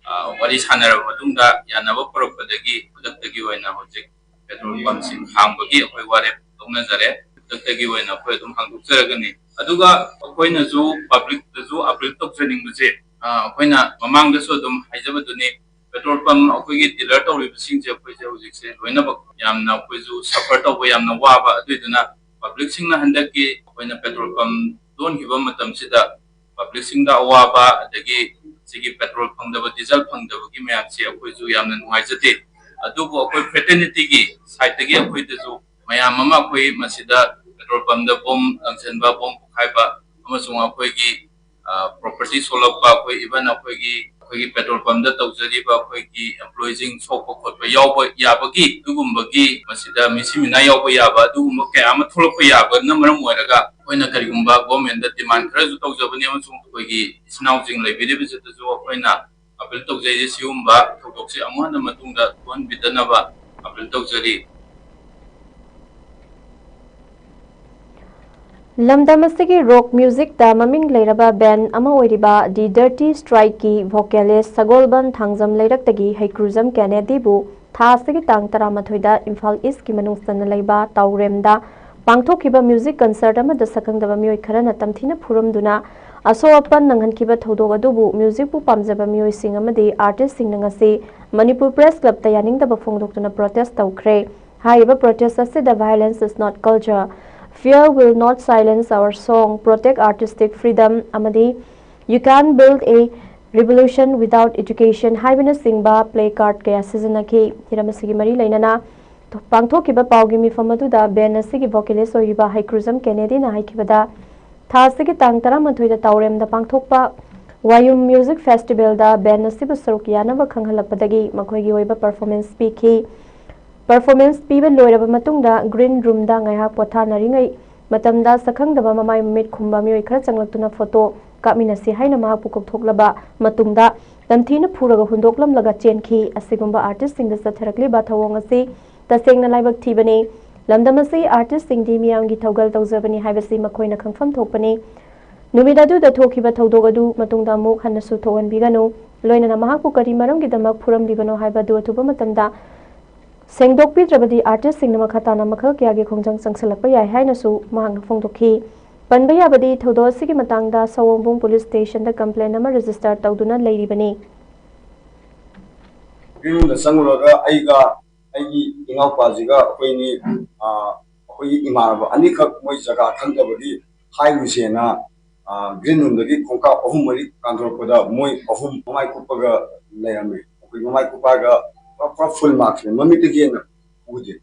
ꯋꯥꯔꯤ ꯁꯥꯟꯅꯔꯕ ꯃꯇꯨꯡꯗ ꯌꯥꯅꯕ ꯄꯨꯔꯛꯄꯗꯒꯤ ꯈꯨꯗꯛꯇꯒꯤ ꯑꯣꯏꯅ ꯍꯧꯖꯤꯛ petrol pumpꯁꯤꯡ ꯍꯥꯡꯕꯒꯤ ꯑꯩꯈꯣꯏ ꯋꯥꯔꯦꯞ ꯂꯧꯅꯖꯔꯦ꯫ ꯈꯨꯗꯛꯇꯒꯤ ꯑꯣꯏꯅ ꯑꯩꯈꯣꯏ ꯑꯗꯨꯝ ꯍꯥꯡꯗꯣꯛꯆꯔꯒꯅꯤ꯫ ꯑꯗꯨꯒ ꯑꯩꯈꯣꯏꯅꯁꯨ publicꯇꯁꯨ appeal ꯇꯧꯖꯅꯤꯡꯕꯁꯦ, ꯑꯩꯈꯣꯏꯅ ꯃꯃꯥꯡꯗꯁꯨ ꯑꯗꯨꯝ ꯍꯥꯏꯖꯕꯗꯨꯅꯤ, petrol pump ꯑꯩꯈꯣꯏꯒꯤ dealer ꯇꯧꯔꯤꯕꯁꯤꯡꯁꯦ ꯑꯩꯈꯣꯏꯁꯦ ꯍꯧꯖꯤꯛꯁꯦ ꯂꯣꯏꯅꯃꯛ ꯌꯥꯝꯅ ꯑꯩꯈꯣꯏꯁꯨ suffer ꯇꯧꯕ ꯌꯥꯝꯅ ꯋꯥꯕ꯫ ꯑꯗꯨꯏꯗꯨꯅ publicꯁꯤꯡꯅ ꯍꯟꯗꯛꯀꯤ ꯑꯩꯈꯣꯏꯅ petrol pump ꯂꯣꯟꯈꯤꯕ ꯃꯇꯝꯁꯤꯗ publicꯁꯤꯡꯗ ꯑꯋꯥꯕ, ꯑꯗꯒꯤ ꯁꯤꯒꯤ petrol ꯐꯪꯗꯕ, diesel ꯐꯪꯗꯕꯒꯤ ꯃꯌꯥꯝꯁꯦ ꯑꯩꯈꯣꯏꯁꯨ ꯌꯥꯝꯅ ꯅꯨꯡꯉꯥꯏꯖꯗꯦ꯫ ꯑꯗꯨꯕꯨ ꯑꯩꯈꯣꯏ fraternityꯒꯤ sideꯇꯒꯤ ꯑꯩꯈꯣꯏꯗꯁꯨ ꯃꯌꯥꯝ ꯑꯃ ꯑꯩꯈꯣꯏ ꯃꯁꯤꯗ petrol pumpꯇ bomb ꯂꯪꯁꯤꯟꯕ, bomb ꯄꯣꯈꯥꯏꯕ ꯑꯃꯁꯨꯡ ꯑꯩꯈꯣꯏꯒꯤ property ꯁꯣꯛꯂꯛꯄ, ꯑꯩꯈꯣꯏ even ꯑꯩꯈꯣꯏꯒꯤ ꯑꯩꯈꯣꯏꯒꯤ petrol pumpꯇ ꯇꯧꯖꯔꯤꯕ ꯑꯩꯈꯣꯏꯒꯤ employeeꯁꯤꯡ ꯁꯣꯛꯄ ꯈꯣꯠꯄ ꯌꯥꯎꯕ ꯌꯥꯕꯒꯤ ꯑꯗꯨꯒꯨꯝꯕꯒꯤ ꯃꯁꯤꯗ ꯃꯤꯁꯤ ꯃꯤꯅꯥ ꯌꯥꯎꯕ ꯌꯥꯕ ꯑꯗꯨꯒꯨꯝꯕ ꯀꯌꯥ ꯑꯃ ꯊꯣꯛꯂꯛꯄ ꯌꯥꯕꯅ ꯃꯔꯝ ꯑꯣꯏꯔꯒ ꯑꯩꯈꯣꯏꯅ ꯀꯔꯤꯒꯨꯝꯕ governmentꯇ demand ꯈꯔꯁꯨ ꯇꯧꯖꯕꯅꯤ ꯑꯃꯁꯨꯡ ꯑꯩꯈꯣꯏꯒꯤ ꯏꯆꯤꯟ ꯏꯅꯥꯎꯁꯤꯡ ꯂꯩꯕꯤꯔꯤꯕꯁꯤꯗꯁꯨ ꯑꯩꯈꯣꯏꯅ appeal ꯇꯧꯖꯩꯁꯦ ꯁꯤꯒꯨꯝꯕ ꯊꯧꯗꯣꯛꯁꯦ ꯑꯃꯨꯛ ꯍꯟꯅ ꯃꯇꯨꯡꯗ ꯊꯣꯛꯍꯟꯕꯤꯗꯅꯕ appeal ꯇꯧꯖꯔꯤ꯫ ꯂꯝꯗꯝ ꯑꯁꯤꯒꯤ rock musicꯇ ꯃꯃꯤꯡ ꯂꯩꯔꯕ band ꯑꯃ ꯑꯣꯏꯔꯤꯕ The Dirty Strikeꯀꯤ vocalist ꯁꯒꯣꯜꯕꯟ ꯊꯥꯡꯖꯝ ꯂꯩꯔꯛꯇꯒꯤ ꯍꯩꯀ꯭ꯔꯨꯖꯝ ꯀꯦꯅꯦꯗꯤꯕꯨ ꯊꯥ ꯑꯁꯤꯒꯤ ꯇꯥꯡ ꯇꯔꯥꯃꯥꯊꯣꯏꯗ ꯏꯝꯐꯥꯜ Eastꯀꯤ ꯃꯅꯨꯡ ꯆꯟꯅ ꯂꯩꯕ ꯇꯥꯎꯔꯦꯝꯗ ꯄꯥꯡꯊꯣꯛꯈꯤꯕ music concert ꯑꯃꯗ ꯁꯛꯈꯪꯗꯕ ꯃꯤꯑꯣꯏ ꯈꯔꯅ ꯇꯝꯊꯤꯅ ꯐꯨꯔꯝꯗꯨꯅ ꯑꯁꯣꯛ ꯑꯄꯟ ꯅꯪꯍꯟꯈꯤꯕ ꯊꯧꯗꯣꯛ ꯑꯗꯨꯕꯨ ꯃ꯭ꯌꯨꯖꯤꯛꯄꯨ ꯄꯥꯝꯖꯕ ꯃꯤꯑꯣꯏꯁꯤꯡ ꯑꯃꯗꯤ ꯑꯥꯔꯇꯤꯁꯁꯤꯡꯅ ꯉꯁꯤ ꯃꯅꯤꯄꯨꯔ ꯄ꯭ꯔꯦꯁ ꯀ꯭ꯂꯕꯇ ꯌꯥꯅꯤꯡꯗꯕ ꯐꯣꯡꯗꯣꯛꯇꯨꯅ ꯄ꯭ꯔꯣꯇꯦꯁ ꯇꯧꯈ꯭ꯔꯦ꯫ ꯍꯥꯏꯔꯤꯕ ꯄ꯭ꯔꯣꯇꯦꯁ ꯑꯁꯤꯗ "Violence is not culture, fear will not silence our song, protect artistic freedom" ꯑꯃꯗꯤ "You can build a revolution without education" ꯍꯥꯏꯕꯅꯆꯤꯡꯕ ꯄ꯭ꯂꯦ ꯀꯥꯔꯗ ꯀꯌꯥ ꯁꯤꯖꯤꯟꯅꯈꯤ꯫ ꯍꯤꯔꯝ ꯑꯁꯤꯒꯤ ꯃꯔꯤ ꯂꯩꯅꯅ ꯄꯥꯡꯊꯣꯛꯈꯤꯕ ꯄꯥꯎꯒꯤ ꯃꯤꯐꯝ ꯑꯗꯨꯗ ꯕꯦꯟ ꯑꯁꯤꯒꯤ ꯚꯣꯀꯦꯂꯤꯁ ꯑꯣꯏꯔꯤꯕ ꯍꯩꯀ꯭ꯔꯨꯖꯝ ꯀꯦꯅꯦꯗꯤꯅ ꯍꯥꯏꯈꯤꯕꯗ, ꯊꯥ ꯑꯁꯤꯒꯤ ꯇꯥꯡ ꯇꯔꯥꯃꯥꯊꯣꯏꯗ ꯇꯥꯎꯔꯦꯝꯗ ꯄꯥꯡꯊꯣꯛꯄ ꯋꯥꯌꯨꯝ ꯃ꯭ꯌꯨꯖꯤꯛ ꯐꯦꯁꯇꯤꯚꯦꯜꯗ ꯕꯦꯟ ꯑꯁꯤꯕꯨ ꯁꯔꯨꯛ ꯌꯥꯅꯕ ꯈꯪꯍꯜꯂꯛꯄꯗꯒꯤ ꯃꯈꯣꯏꯒꯤ ꯑꯣꯏꯕ ꯄꯔꯐꯣꯔꯃꯦꯟꯁ ꯄꯤꯈꯤ꯫ ꯄꯔꯐꯣꯔꯃꯦꯟꯁ ꯄꯤꯕ ꯂꯣꯏꯔꯕ ꯃꯇꯨꯡꯗ ꯒ꯭ꯔꯤꯟ ꯔꯨꯝꯗ ꯉꯥꯏꯍꯥꯛ ꯄꯣꯊꯥꯅꯔꯤꯉꯩ ꯃꯇꯝꯗ ꯁꯛꯈꯪꯗꯕ ꯃꯃꯥꯏ ꯃꯃꯤꯠ ꯈꯨꯝꯕ ꯃꯤꯑꯣꯏ ꯈꯔ ꯆꯪꯂꯛꯇꯨꯅ ꯐꯣꯇꯣ ꯀꯥꯞꯃꯤꯟꯅꯁꯤ ꯍꯥꯏꯅ ꯃꯍꯥꯛꯄꯨ ꯀꯧꯊꯣꯛꯂꯕ ꯃꯇꯨꯡꯗ ꯅꯝꯊꯤꯅ ꯐꯨꯔꯒ ꯍꯨꯟꯗꯣꯛꯂꯝꯂꯒ ꯆꯦꯟꯈꯤ꯫ ꯑꯁꯤꯒꯨꯝꯕ ꯑꯥꯔꯇꯤꯁꯁꯤꯡꯗ ꯆꯠꯊꯔꯛꯂꯤꯕ ꯊꯧꯑꯣꯡ ꯑꯁꯤ ꯇꯁꯦꯡꯅ ꯂꯥꯏꯕꯛ ꯊꯤꯕꯅꯤ꯫ ꯂꯝꯗꯝ ꯑꯁꯤ ꯑꯥꯔꯇꯤꯁꯁꯤꯡꯗꯤ ꯃꯤꯌꯥꯝꯒꯤ ꯊꯧꯒꯜ ꯇꯧꯖꯕꯅꯤ ꯍꯥꯏꯕꯁꯤ ꯃꯈꯣꯏꯅ ꯈꯪꯐꯝ ꯊꯣꯛꯄꯅꯤ꯫ ꯅꯨꯃꯤꯠ ꯑꯗꯨꯗ ꯊꯣꯛꯈꯤꯕ ꯊꯧꯗꯣꯛ ꯑꯗꯨ ꯃꯇꯨꯡꯗ ꯑꯃꯨꯛ ꯍꯟꯅꯁꯨ ꯊꯣꯛꯍꯟꯕꯤꯒꯅꯨ꯫ ꯂꯣꯏꯅꯅ ꯃꯍꯥꯛꯄꯨ ꯀꯔꯤ ꯃꯔꯝꯒꯤꯗꯃꯛ ꯐꯨꯔꯝꯂꯤꯕꯅꯣ ꯍꯥꯏꯕ ꯑꯗꯨ ꯑꯊꯨꯕ ꯃꯇꯝꯗ ꯁꯦꯡꯗꯣꯛꯄꯤꯗ꯭ꯔꯕꯗꯤ ꯑꯥꯔꯇꯤꯁꯁꯤꯡꯅ ꯃꯈꯥ ꯇꯥꯅ ꯃꯈꯜ ꯀꯌꯥꯒꯤ ꯈꯣꯡꯖꯪ ꯆꯪꯁꯤꯜꯂꯛꯄ ꯌꯥꯏ ꯍꯥꯏꯅꯁꯨ ꯃꯍꯥꯛꯅ ꯐꯣꯡꯗꯣꯛꯈꯤ꯫ ꯄꯟꯕ ꯌꯥꯕꯗꯤ ꯊꯧꯗꯣꯛ ꯑꯁꯤꯒꯤ ꯃꯇꯥꯡꯗ ꯁꯑꯣꯝꯕꯨꯡ ꯄꯨꯂꯤꯁ ꯁ꯭ꯇꯦꯁꯟꯗ ꯀꯝꯄ꯭ꯂꯦꯟ ꯑꯃ ꯔꯦꯖꯤꯁꯇꯔ ꯇꯧꯗꯨꯅ ꯂꯩꯔꯤꯕꯅꯤ꯫ ꯒ꯭ꯔꯤꯟ ꯔꯨꯝꯗ ꯆꯪꯉꯨꯔꯒ ꯑꯩꯒ ꯑꯩꯒꯤ ꯏꯅꯥꯎꯄꯥꯁꯤꯒ ꯑꯩꯈꯣꯏꯅꯤ, ꯑꯥ, ꯑꯩꯈꯣꯏꯒꯤ ꯏꯃꯥꯟꯅꯕ ꯑꯅꯤꯈꯛ ꯃꯣꯏ ꯖꯒꯥ ꯈꯪꯗꯕꯒꯤ ꯍꯥꯏꯔꯨꯁꯦꯅ, ꯑꯥ, ꯒ꯭ꯔꯤꯟ ꯔꯨꯝꯗꯒꯤ ꯈꯣꯡꯀꯥꯞ ꯑꯍꯨꯝ ꯃꯔꯤ ꯀꯥꯟꯊꯣꯔꯛꯄꯗ ꯃꯣꯏ ꯑꯍꯨꯝ ꯃꯃꯥꯏ ꯀꯨꯞꯄꯒ ꯂꯩꯔꯝꯃꯦ꯫ ꯑꯩꯈꯣꯏ ꯃꯃꯥꯏ ꯀꯨꯞꯄꯒ ꯄꯨꯔꯥ, ꯄꯨꯔꯥ ꯐꯨꯜ ꯃꯥꯛꯁꯅꯦ, ꯃꯃꯤꯠꯇꯒꯤ ꯍꯦꯟꯅ ꯎꯗꯦ꯫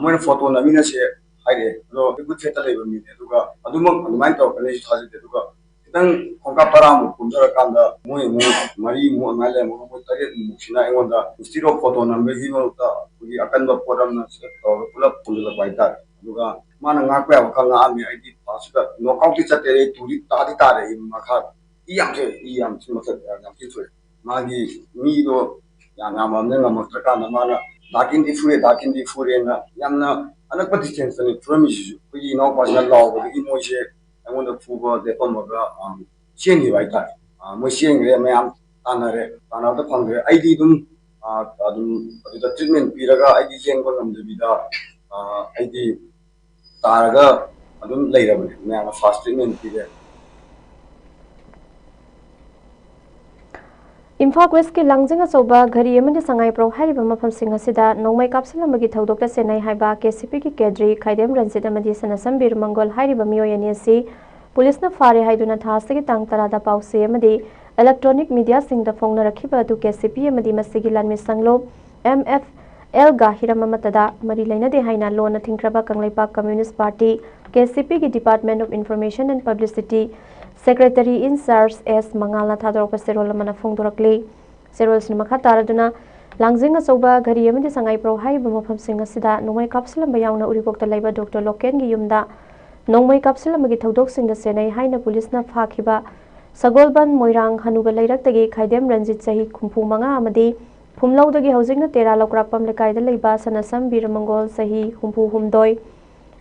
ꯃꯣꯏꯅ ꯐꯣꯇꯣ ꯅꯝꯃꯤꯟꯅꯁꯦ ꯍꯥꯏꯔꯛꯑꯦ꯫ ꯑꯗꯣ ꯑꯩꯈꯣꯏ ꯐꯦꯠꯇ ꯂꯩꯕ ꯃꯤꯅꯦ, ꯑꯗꯨꯒ ꯑꯗꯨꯃꯛ ꯑꯗꯨꯃꯥꯏꯅ ꯇꯧꯔꯛꯀꯅꯤꯁꯨ ꯊꯥꯖꯗꯦ꯫ ꯑꯗꯨꯒ ꯈꯤꯇꯪ ꯈꯣꯡꯀꯥꯞ ꯇꯔꯥꯃꯨꯛ ꯀꯨꯝꯊꯔꯀꯥꯟꯗ ꯃꯣꯏ ꯑꯃꯨꯛ ꯃꯔꯤꯃꯨꯛ ꯑꯗꯨꯃꯥꯏꯅ ꯂꯩꯔꯝꯃꯒ ꯃꯣꯏ ꯇꯔꯦꯠꯃꯨꯛꯁꯤꯅ ꯑꯩꯉꯣꯟꯗ ꯏꯟꯁꯇꯤꯠ ꯑꯣꯐ ꯐꯣꯇꯣ ꯅꯝꯕꯒꯤ ꯃꯔꯛꯇ ꯑꯩꯈꯣꯏꯒꯤ ꯑꯀꯟꯕ ꯄꯣꯠ ꯑꯃꯅ ꯁꯤꯗ ꯇꯧꯔꯒ ꯄꯨꯂꯞ ꯄꯨꯟꯁꯤꯜꯂꯛꯄ ꯍꯥꯏꯇꯥꯔꯦ꯫ ꯑꯗꯨꯒ ꯃꯥꯅ ꯉꯥꯛꯄ ꯌꯥꯕ ꯈꯔ ꯉꯥꯛꯑꯝꯃꯤ꯫ ꯑꯩꯗꯤ ꯐꯥꯔꯁꯇ ꯅꯣꯛ ꯑꯥꯎꯠꯇꯤ ꯆꯠꯇꯦ, ꯑꯩ ꯇꯨꯗꯤ ꯇꯥꯗꯤ ꯇꯥꯔꯦ꯫ ꯑꯩ ꯃꯈꯥ ꯏ ꯌꯥꯝ ꯊꯣꯛꯑꯦ, ꯏ ꯌꯥꯝ ꯊꯤ ꯃꯊꯛ ꯌꯥꯝ ꯊꯤ ꯊꯣꯛꯑꯦ꯫ ꯃꯥꯒꯤ ꯃꯤꯗꯣ ꯌꯥꯝ ꯌꯥꯝꯃꯕꯅꯤꯅ ꯉꯝꯃꯛꯇ꯭ꯔꯀꯥꯟꯗ ꯃꯥꯅ "ꯗꯥ ꯀꯤꯟꯗꯤ ꯐꯨꯔꯦ, ꯗꯥ ꯀꯤꯟꯗꯤ ꯐꯨꯔꯦꯅ" ꯌꯥꯝꯅ ꯑꯅꯛꯄ ꯗꯤꯁꯇꯦꯟꯁꯇꯅꯤ ꯐꯨꯔꯝꯃꯤꯁꯤꯁꯨ꯫ ꯑꯩꯈꯣꯏꯒꯤ ꯏꯅꯥꯎꯄꯥꯁꯤꯅ ꯂꯥꯎꯕꯗꯒꯤ ꯃꯣꯏꯁꯦ ꯑꯩꯉꯣꯟꯗ ꯐꯨꯕ ꯂꯦꯞꯄꯝꯃꯒ, ꯑ, ꯆꯦꯟꯈꯤꯕ ꯍꯥꯏꯇꯥꯔꯦ꯫ ꯑ, ꯃꯣꯏ ꯆꯦꯟꯈ꯭ꯔꯦ, ꯃꯌꯥꯝ ꯇꯥꯟꯅꯔꯦ, ꯇꯥꯟꯅꯕꯗ ꯐꯪꯗ꯭ꯔꯦ꯫ ꯑꯩꯗꯤ ꯑꯗꯨꯝ, ꯑ, ꯑꯗꯨꯝ ꯑꯗꯨꯗ ꯇ꯭ꯔꯤꯠꯃꯦꯟ ꯄꯤꯔꯒ ꯑꯩꯗꯤ ꯆꯦꯟꯕ ꯉꯝꯗꯕꯤꯗ, ꯑ, ꯑꯩꯗꯤ ꯇꯥꯔꯒ ꯑꯗꯨꯝ ꯂꯩꯔꯕꯅꯦ꯫ ꯃꯌꯥꯝꯅ ꯐꯥꯔꯁ ꯇ꯭ꯔꯤꯠꯃꯦꯟ ꯄꯤꯔꯦ꯫ ꯏꯝꯐꯥꯜ ꯋꯦꯁꯀꯤ ꯂꯥꯡꯖꯤꯡ ꯑꯆꯧꯕ, ꯘꯔꯤ ꯑꯃꯗꯤ ꯁꯉꯥꯏꯄ꯭ꯔꯧ ꯍꯥꯏꯔꯤꯕ ꯃꯐꯝꯁꯤꯡ ꯑꯁꯤꯗ ꯅꯣꯡꯃꯩ ꯀꯥꯞꯁꯤꯜꯂꯝꯕꯒꯤ ꯊꯧꯗꯣꯛꯇ ꯆꯦꯟꯅꯩ ꯍꯥꯏꯕ ꯀꯦ ꯁꯤ ꯄꯤꯒꯤ ꯀꯦꯗ꯭ꯔꯤ ꯈꯥꯏꯗꯦꯝ ꯔꯟꯖꯤꯠ ꯑꯃꯗꯤ ꯁꯅꯥꯁꯝ ꯕꯤꯔ ꯃꯪꯒꯣꯜ ꯍꯥꯏꯔꯤꯕ ꯃꯤꯑꯣꯏ ꯑꯅꯤ ꯑꯁꯤ ꯄꯨꯂꯤꯁꯅ ꯐꯥꯔꯦ ꯍꯥꯏꯗꯨꯅ ꯊꯥ ꯑꯁꯤꯒꯤ ꯇꯥꯡ ꯇꯔꯥꯗ ꯄꯥꯎꯆꯦ ꯑꯃꯗꯤ ꯏꯂꯦꯛꯇ꯭ꯔꯣꯅꯤꯛ ꯃꯤꯗꯤꯌꯥꯁꯤꯡꯗ ꯐꯣꯡꯅꯔꯛꯈꯤꯕ ꯑꯗꯨ ꯀꯦ ꯁꯤ ꯄꯤ ꯑꯃꯗꯤ ꯃꯁꯤꯒꯤ ꯂꯥꯟꯃꯤ ꯁꯪꯂꯣꯞ ꯑꯦꯝ ꯑꯦꯐ ꯑꯦꯜꯒ ꯍꯤꯔꯝ ꯑꯃꯠꯇꯗ ꯃꯔꯤ ꯂꯩꯅꯗꯦ ꯍꯥꯏꯅ ꯂꯣꯟꯅ ꯊꯤꯡꯈ꯭ꯔꯕ ꯀꯪꯂꯩꯄꯥꯛ ꯀꯝꯃ꯭ꯌꯨꯅꯤꯁ꯭ꯠ ꯄꯥꯔꯇꯤ, ꯀꯦ ꯁꯤ ꯄꯤꯒꯤ Department of Information and Publicity Secretary in Charge ꯑꯦꯁ ꯃꯉꯥꯜꯅ ꯊꯥꯗꯣꯔꯛꯄ ꯆꯦꯔꯣꯜ ꯑꯃꯅ ꯐꯣꯡꯗꯣꯔꯛꯂꯤ꯫ ꯆꯦꯔꯣꯜꯁꯤꯅ ꯃꯈꯥ ꯇꯥꯔꯗꯨꯅ, ꯂꯥꯡꯖꯤꯡ ꯑꯆꯧꯕ, ꯘꯔꯤ ꯑꯃꯗꯤ ꯁꯉꯥꯏꯄ꯭ꯔꯧ ꯍꯥꯏꯔꯤꯕ ꯃꯐꯝꯁꯤꯡ ꯑꯁꯤꯗ ꯅꯣꯡꯃꯩ ꯀꯥꯞꯁꯤꯜꯂꯝꯕ ꯌꯥꯎꯅ ꯎꯔꯤꯄꯣꯛꯇ ꯂꯩꯕ ꯗꯣꯛꯇꯔ ꯂꯣꯀꯦꯟꯒꯤ ꯌꯨꯝꯗ ꯅꯣꯡꯃꯩ ꯀꯥꯞꯁꯤꯜꯂꯝꯕꯒꯤ ꯊꯧꯗꯣꯛꯁꯤꯡꯗ ꯆꯦꯟꯅꯩ ꯍꯥꯏꯅ ꯄꯨꯂꯤꯁꯅ ꯐꯥꯈꯤꯕ ꯁꯒꯣꯜꯕꯟ ꯃꯣꯏꯔꯥꯡ ꯍꯅꯨꯕ ꯂꯩꯔꯛꯇꯒꯤ ꯈꯥꯏꯗꯦꯝ ꯔꯟꯖꯤꯠ, ꯆꯍꯤ ꯍꯨꯝꯐꯨ ꯃꯉꯥ, ꯑꯃꯗꯤ ꯐꯨꯝꯂꯧꯗꯒꯤ ꯍꯧꯖꯤꯛꯅ ꯇꯦꯔꯥ ꯂꯧꯀ꯭ꯔꯥꯛꯄꯝ ꯂꯩꯀꯥꯏꯗ ꯂꯩꯕ ꯁꯅꯥꯁꯝ ꯕꯤꯔꯃꯪꯒꯣꯜ, ꯆꯍꯤ ꯍꯨꯝꯐꯨ ꯍꯨꯝꯗꯣꯏ,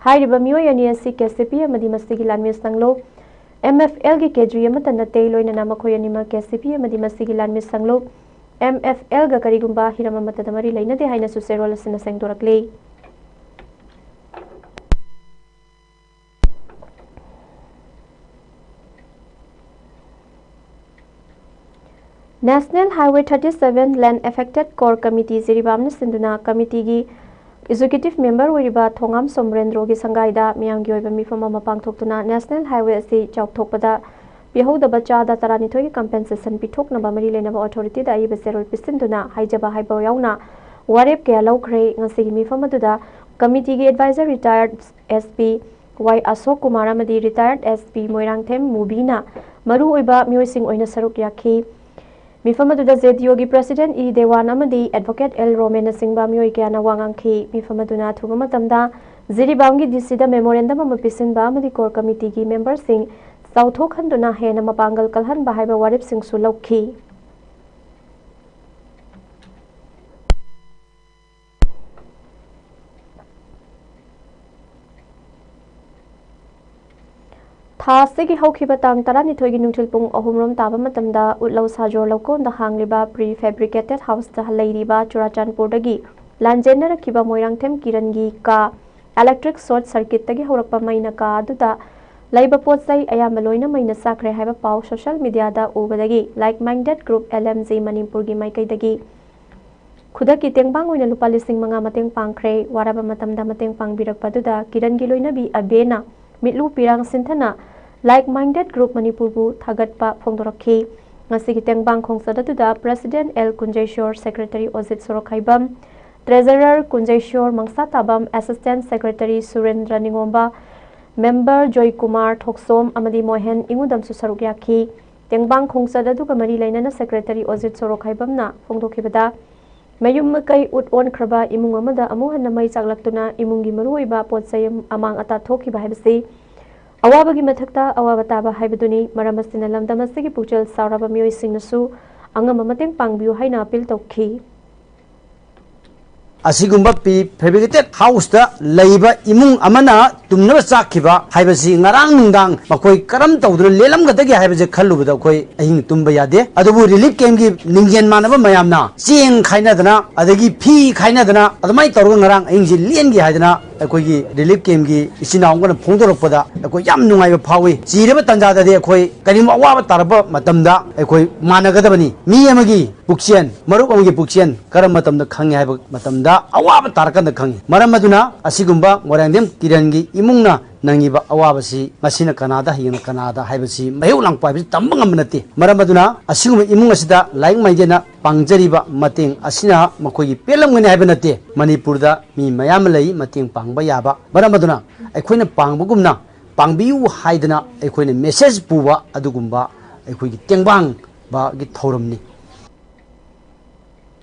ꯍꯥꯏꯔꯤꯕ ꯃꯤꯑꯣꯏ ꯑꯅꯤ ꯑꯁꯤ ꯀꯦ ꯁꯤ ꯄꯤ ꯑꯃꯗꯤ ꯃꯁꯤꯒꯤ ꯂꯥꯟꯃꯤ ꯁꯪꯂꯣꯞ ꯑꯦꯝ ꯑꯦꯐ ꯑꯦꯜꯒꯤ ꯀꯦꯗ꯭ꯔꯤ ꯑꯃꯠꯇ ꯅꯠꯇꯦ, ꯂꯣꯏꯅꯅ ꯃꯈꯣꯏ ꯑꯅꯤꯃꯛ ꯀꯦ ꯁꯤ ꯄꯤ ꯑꯃꯗꯤ ꯃꯁꯤꯒꯤ ꯂꯥꯟꯃꯤ ꯁꯪꯂꯣꯞ ꯑꯦꯝ ꯑꯦꯐ ꯑꯦꯜꯒ ꯀꯔꯤꯒꯨꯝꯕ ꯍꯤꯔꯝ ꯑꯃꯠꯇꯗ ꯃꯔꯤ ꯂꯩꯅꯗꯦ ꯍꯥꯏꯅꯁꯨ ꯆꯦꯔꯣꯜ ꯑꯁꯤꯅ ꯁꯦꯡꯗꯣꯔꯛꯂꯤ꯫ National Highway thirty seven Land Affected Core Committee ꯖꯤꯔꯤꯕꯥꯝꯅ ꯁꯤꯟꯗꯨꯅ ꯀꯃꯤꯇꯤꯒꯤ executive member ꯑꯣꯏꯔꯤꯕ ꯊꯣꯉꯥꯝ ꯁꯣꯃꯔꯦꯟꯗ꯭ꯔꯣꯒꯤ ꯁꯪꯒꯥꯏꯗ ꯃꯤꯌꯥꯝꯒꯤ ꯑꯣꯏꯕ ꯃꯤꯐꯝ ꯑꯃ ꯄꯥꯡꯊꯣꯛꯇꯨꯅ National Highway ꯑꯁꯤ ꯆꯥꯎꯊꯣꯛꯄꯗ ꯄꯤꯍꯧꯗꯕ ꯆꯥꯗ ꯇꯔꯥꯅꯤꯊꯣꯏꯒꯤ compensation ꯄꯤꯊꯣꯛꯅꯕ ꯃꯔꯤ ꯂꯩꯅꯕ authorityꯗ ꯑꯏꯕ ꯆꯦꯔꯣꯜ ꯄꯤꯁꯤꯟꯗꯨꯅ ꯍꯥꯏꯖꯕ ꯍꯥꯏꯕ ꯌꯥꯎꯅ ꯋꯥꯔꯦꯞ ꯀꯌꯥ ꯂꯧꯈ꯭ꯔꯦ꯫ ꯉꯁꯤꯒꯤ ꯃꯤꯐꯝ ꯑꯗꯨꯗ ꯀꯃꯤꯇꯤꯒꯤ advisor retired ꯑꯦꯁ ꯄꯤ ꯋꯥꯏ ꯑꯁꯣꯛ ꯀꯨꯃꯥꯔ ꯑꯃꯗꯤ retired ꯑꯦꯁ ꯄꯤ ꯃꯣꯏꯔꯥꯡꯊꯦꯝ ꯃꯨꯕꯤꯅ ꯃꯔꯨꯑꯣꯏꯕ ꯃꯤꯑꯣꯏꯁꯤꯡ ꯑꯣꯏꯅ ꯁꯔꯨꯛ ꯌꯥꯈꯤ꯫ ꯃꯤꯐꯝ ꯑꯗꯨꯗ ꯖꯦ ꯗꯤ ꯌꯨꯒꯤ president ꯏ ꯗꯦꯋꯥꯟ ꯑꯃꯗꯤ advocate ꯑꯦꯜ ꯔꯣꯃꯦꯟꯅꯆꯤꯡꯕ ꯃꯤꯑꯣꯏ ꯀꯌꯥꯅ ꯋꯥ ꯉꯥꯡꯈꯤ꯫ ꯃꯤꯐꯝ ꯑꯗꯨꯅ ꯑꯊꯨꯕ ꯃꯇꯝꯗ ꯖꯤꯔꯤꯕꯥꯝꯒꯤ ꯗꯤ ꯁꯤꯗ memorandum ꯑꯃ ꯄꯤꯁꯤꯟꯕ ꯑꯃꯗꯤ core committeeꯒꯤ memberꯁꯤꯡ ꯆꯥꯎꯊꯣꯛꯍꯟꯗꯨꯅ ꯍꯦꯟꯅ ꯃꯄꯥꯡꯒꯜ ꯀꯜꯍꯟꯕ ꯍꯥꯏꯕ ꯋꯥꯔꯦꯞꯁꯤꯡꯁꯨ ꯂꯧꯈꯤ꯫ ꯊꯥ ꯑꯁꯤꯒꯤ ꯍꯧꯈꯤꯕ ꯇꯥꯡ ꯇꯔꯥꯅꯤꯊꯣꯏꯒꯤ ꯅꯨꯡꯊꯤꯜ ꯄꯨꯡ ꯑꯍꯨꯝ ꯔꯣꯝ ꯇꯥꯕ ꯃꯇꯝꯗ ꯎꯠꯂꯧ ꯁꯥꯖꯣꯔ ꯂꯧꯀꯣꯟꯗ ꯍꯥꯡꯂꯤꯕ pre fabricated houseꯇ ꯂꯩꯔꯤꯕ ꯆꯨꯔꯥꯆꯥꯟꯄꯨꯔꯗꯒꯤ ꯂꯥꯟꯖꯦꯟꯅꯔꯛꯈꯤꯕ ꯃꯣꯏꯔꯥꯡꯊꯦꯝ ꯀꯤꯔꯟꯒꯤ ꯀꯥ electric short circuitꯇꯒꯤ ꯍꯧꯔꯛꯄ ꯃꯩꯅ ꯀꯥ ꯑꯗꯨꯗ ꯂꯩꯕ ꯄꯣꯠ ꯆꯩ ꯑꯌꯥꯝꯕ ꯂꯣꯏꯅ ꯃꯩꯅ ꯆꯥꯛꯈ꯭ꯔꯦ ꯍꯥꯏꯕ ꯄꯥꯎ social media ꯗ ꯎꯕꯗꯒꯤ Like Minded Group L M G ꯃꯅꯤꯄꯨꯔꯒꯤ ꯃꯥꯏꯀꯩꯗꯒꯤ ꯈꯨꯗꯛꯀꯤ ꯇꯦꯡꯕꯥꯡ ꯑꯣꯏꯅ ꯂꯨꯄꯥ ꯂꯤꯁꯤꯡ ꯃꯉꯥ ꯃꯇꯦꯡ ꯄꯥꯡꯈ꯭ꯔꯦ꯫ ꯋꯥꯔꯕ ꯃꯇꯝꯗ ꯃꯇꯦꯡ ꯄꯥꯡꯕꯤꯔꯛꯄ ꯑꯗꯨꯗ ꯀꯤꯔꯟꯒꯤ ꯂꯣꯏꯅꯕꯤ ꯑꯕꯦꯅ ꯃꯤꯠꯂꯨ ꯄꯤꯔꯥꯡ ꯁꯤꯟꯊꯅ Like Minded Group ꯃꯅꯤꯄꯨꯔꯕꯨ ꯊꯥꯒꯠꯄ ꯐꯣꯡꯗꯣꯔꯛꯈꯤ꯫ ꯉꯁꯤꯒꯤ ꯇꯦꯡꯕꯥꯡ ꯈꯣꯡꯆꯠ ꯑꯗꯨꯗ President L ꯀꯨꯟꯖꯩꯁꯣꯔ, Secretary ꯑꯣꯖꯤꯠ ꯁꯣꯔꯣꯛꯈꯥꯏꯕꯝ, Treasurer ꯀꯨꯟꯖꯩꯁꯣꯔ ꯃꯪꯁꯥꯇꯥꯕꯝ, Assistant Secretary ꯁꯨꯔꯦꯟꯗ꯭ꯔ ꯅꯤꯉꯣꯝꯕ, Member Joykumar ꯊꯣꯛꯁꯣꯝ ꯑꯃꯗꯤ ꯃꯣꯍꯦꯟ ꯏꯉꯨꯗꯝꯁꯨ ꯁꯔꯨꯛ ꯌꯥꯈꯤ꯫ ꯇꯦꯡꯕꯥꯡ ꯈꯣꯡꯆꯠ ꯑꯗꯨꯒ ꯃꯔꯤ ꯂꯩꯅꯅ Secretary ꯑꯣꯖꯤꯠ ꯁꯣꯔꯣꯛꯈꯥꯏꯕꯝꯅ ꯐꯣꯡꯗꯣꯛꯈꯤꯕꯗ, ꯃꯌꯨꯝ ꯃꯀꯩ ꯎꯠ ꯑꯣꯟꯈ꯭ꯔꯕ ꯏꯃꯨꯡ ꯑꯃꯗ ꯑꯃꯨꯛ ꯍꯟꯅ ꯃꯩ ꯆꯥꯛꯂꯛꯇꯨꯅ ꯏꯃꯨꯡꯒꯤ ꯃꯔꯨꯑꯣꯏꯕ ꯄꯣꯠ ꯆꯩ ꯑꯃ-, ꯑꯃꯥꯡ ꯑꯇꯥ ꯊꯣꯛꯈꯤꯕ ꯍꯥꯏꯕꯁꯤ ꯑꯋꯥꯕꯒꯤ ꯃꯊꯛꯇ ꯑꯋꯥꯕ ꯇꯥꯕ ꯍꯥꯏꯕꯗꯨꯅꯤ꯫ ꯃꯔꯝ ꯑꯁꯤꯅ ꯂꯝꯗꯝ ꯑꯁꯤꯒꯤ ꯄꯨꯛꯆꯦꯜ ꯆꯥꯎꯔꯕ ꯃꯤꯑꯣꯏꯁꯤꯡꯅꯁꯨ ꯑꯉꯝꯕ ꯃꯇꯦꯡ ꯄꯥꯡꯕꯤꯌꯨ ꯍꯥꯏꯅ ꯑꯄꯤꯜ ꯇꯧꯈꯤ꯫ ꯑꯁꯤꯒꯨꯝꯕ pre fabricated house ꯇ ꯂꯩꯕ ꯏꯃꯨꯡ ꯑꯃꯅ ꯇꯨꯝꯅꯕ ꯆꯥꯛꯈꯤꯕ ꯍꯥꯏꯕꯁꯤ ꯉꯔꯥꯡ ꯅꯨꯡꯗꯥꯡ ꯃꯈꯣꯏ ꯀꯔꯝ ꯇꯧꯗꯨꯅ ꯂꯦꯜꯂꯝꯒꯗꯒꯦ ꯍꯥꯏꯕꯁꯦ ꯈꯜꯂꯨꯕꯗ ꯑꯩꯈꯣꯏ ꯑꯍꯤꯡ ꯇꯨꯝꯕ ꯌꯥꯗꯦ꯫ ꯑꯗꯨꯕꯨ relief camp ꯀꯤ ꯂꯤꯡꯖꯦꯜ ꯃꯥꯟꯅꯕ ꯃꯌꯥꯝꯅ ꯆꯦꯡ ꯈꯥꯏꯅꯗꯅ, ꯑꯗꯒꯤ ꯐꯤ ꯈꯥꯏꯅꯗꯅ, ꯑꯗꯨꯃꯥꯏꯅ ꯇꯧꯔꯒ ꯉꯔꯥꯡ ꯑꯍꯤꯡꯁꯤ ꯂꯦꯟꯒꯦ ꯍꯥꯏꯗꯅ ꯑꯩꯈꯣꯏꯒꯤ relief camp ꯀꯤ ꯏꯆꯤꯟ ꯏꯅꯥꯎ ꯑꯃꯅ ꯐꯣꯡꯗꯣꯔꯛꯄꯗ ꯑꯩꯈꯣꯏ ꯌꯥꯝ ꯅꯨꯡꯉꯥꯏꯕ ꯐꯥꯎꯏ꯫ ꯆꯤꯔꯕ ꯇꯥꯟꯖꯥꯗꯗꯤ ꯑꯩꯈꯣꯏ ꯀꯔꯤꯒꯨꯝꯕ ꯑꯋꯥꯕ ꯇꯥꯔꯛꯄ ꯃꯇꯝꯗ ꯑꯩꯈꯣꯏ ꯃꯥꯟꯅꯒꯗꯕꯅꯤ꯫ ꯃꯤ ꯑꯃꯒꯤ ꯄꯨꯛꯆꯦꯜ, ꯃꯔꯨꯞ ꯑꯃꯒꯤ ꯄꯨꯛꯆꯦꯜ ꯀꯔꯝꯕ ꯃꯇꯝꯗ ꯈꯪꯉꯤ ꯍꯥꯏꯕ ꯃꯇꯝꯗ ꯑꯋꯥꯕ ꯇꯥꯔꯀꯥꯟꯗ ꯈꯪꯉꯤ꯫ ꯃꯔꯝ ꯑꯗꯨꯅ ꯑꯁꯤꯒꯨꯝꯕ ꯃꯣꯏꯔꯥꯡꯊꯦꯝ ꯀꯤꯔꯟꯒꯤ ꯏꯃꯨꯡꯅ ꯅꯪꯉꯤꯕ ꯑꯋꯥꯕꯁꯤ ꯉꯁꯤꯅ ꯀꯅꯥꯗ, ꯍꯌꯦꯡꯅ ꯀꯅꯥꯗ ꯍꯥꯏꯕꯁꯤ ꯃꯍꯩ ꯂꯥꯡꯄ ꯍꯥꯏꯕꯁꯤ ꯇꯝꯕ ꯉꯝꯕ ꯅꯠꯇꯦ꯫ ꯃꯔꯝ ꯑꯗꯨꯅ ꯑꯁꯤꯒꯨꯝꯕ ꯏꯃꯨꯡ ꯑꯁꯤꯗ ꯂꯥꯏꯔꯤꯛ ꯃꯥꯏꯗꯦꯅ ꯄꯥꯡꯖꯔꯤꯕ ꯃꯇꯦꯡ ꯑꯁꯤꯅ ꯃꯈꯣꯏꯒꯤ ꯄꯦꯜꯂꯝꯒꯅꯤ ꯍꯥꯏꯕ ꯅꯠꯇꯦ꯫ ꯃꯅꯤꯄꯨꯔꯗ ꯃꯤ ꯃꯌꯥꯝ ꯑꯃ ꯂꯩ ꯃꯇꯦꯡ ꯄꯥꯡꯕ ꯌꯥꯕ꯫ ꯃꯔꯝ ꯑꯗꯨꯅ ꯑꯩꯈꯣꯏꯅ ꯄꯥꯡꯕꯒꯨꯝꯅ ꯄꯥꯡꯕꯤꯌꯨ ꯍꯥꯏꯗꯅ ꯑꯩꯈꯣꯏꯅ message ꯄꯨꯕ ꯑꯗꯨꯒꯨꯝꯕ ꯑꯩꯈꯣꯏꯒꯤ ꯇꯦꯡꯕꯥꯡꯕꯒꯤ ꯊꯧꯔꯝꯅꯤ꯫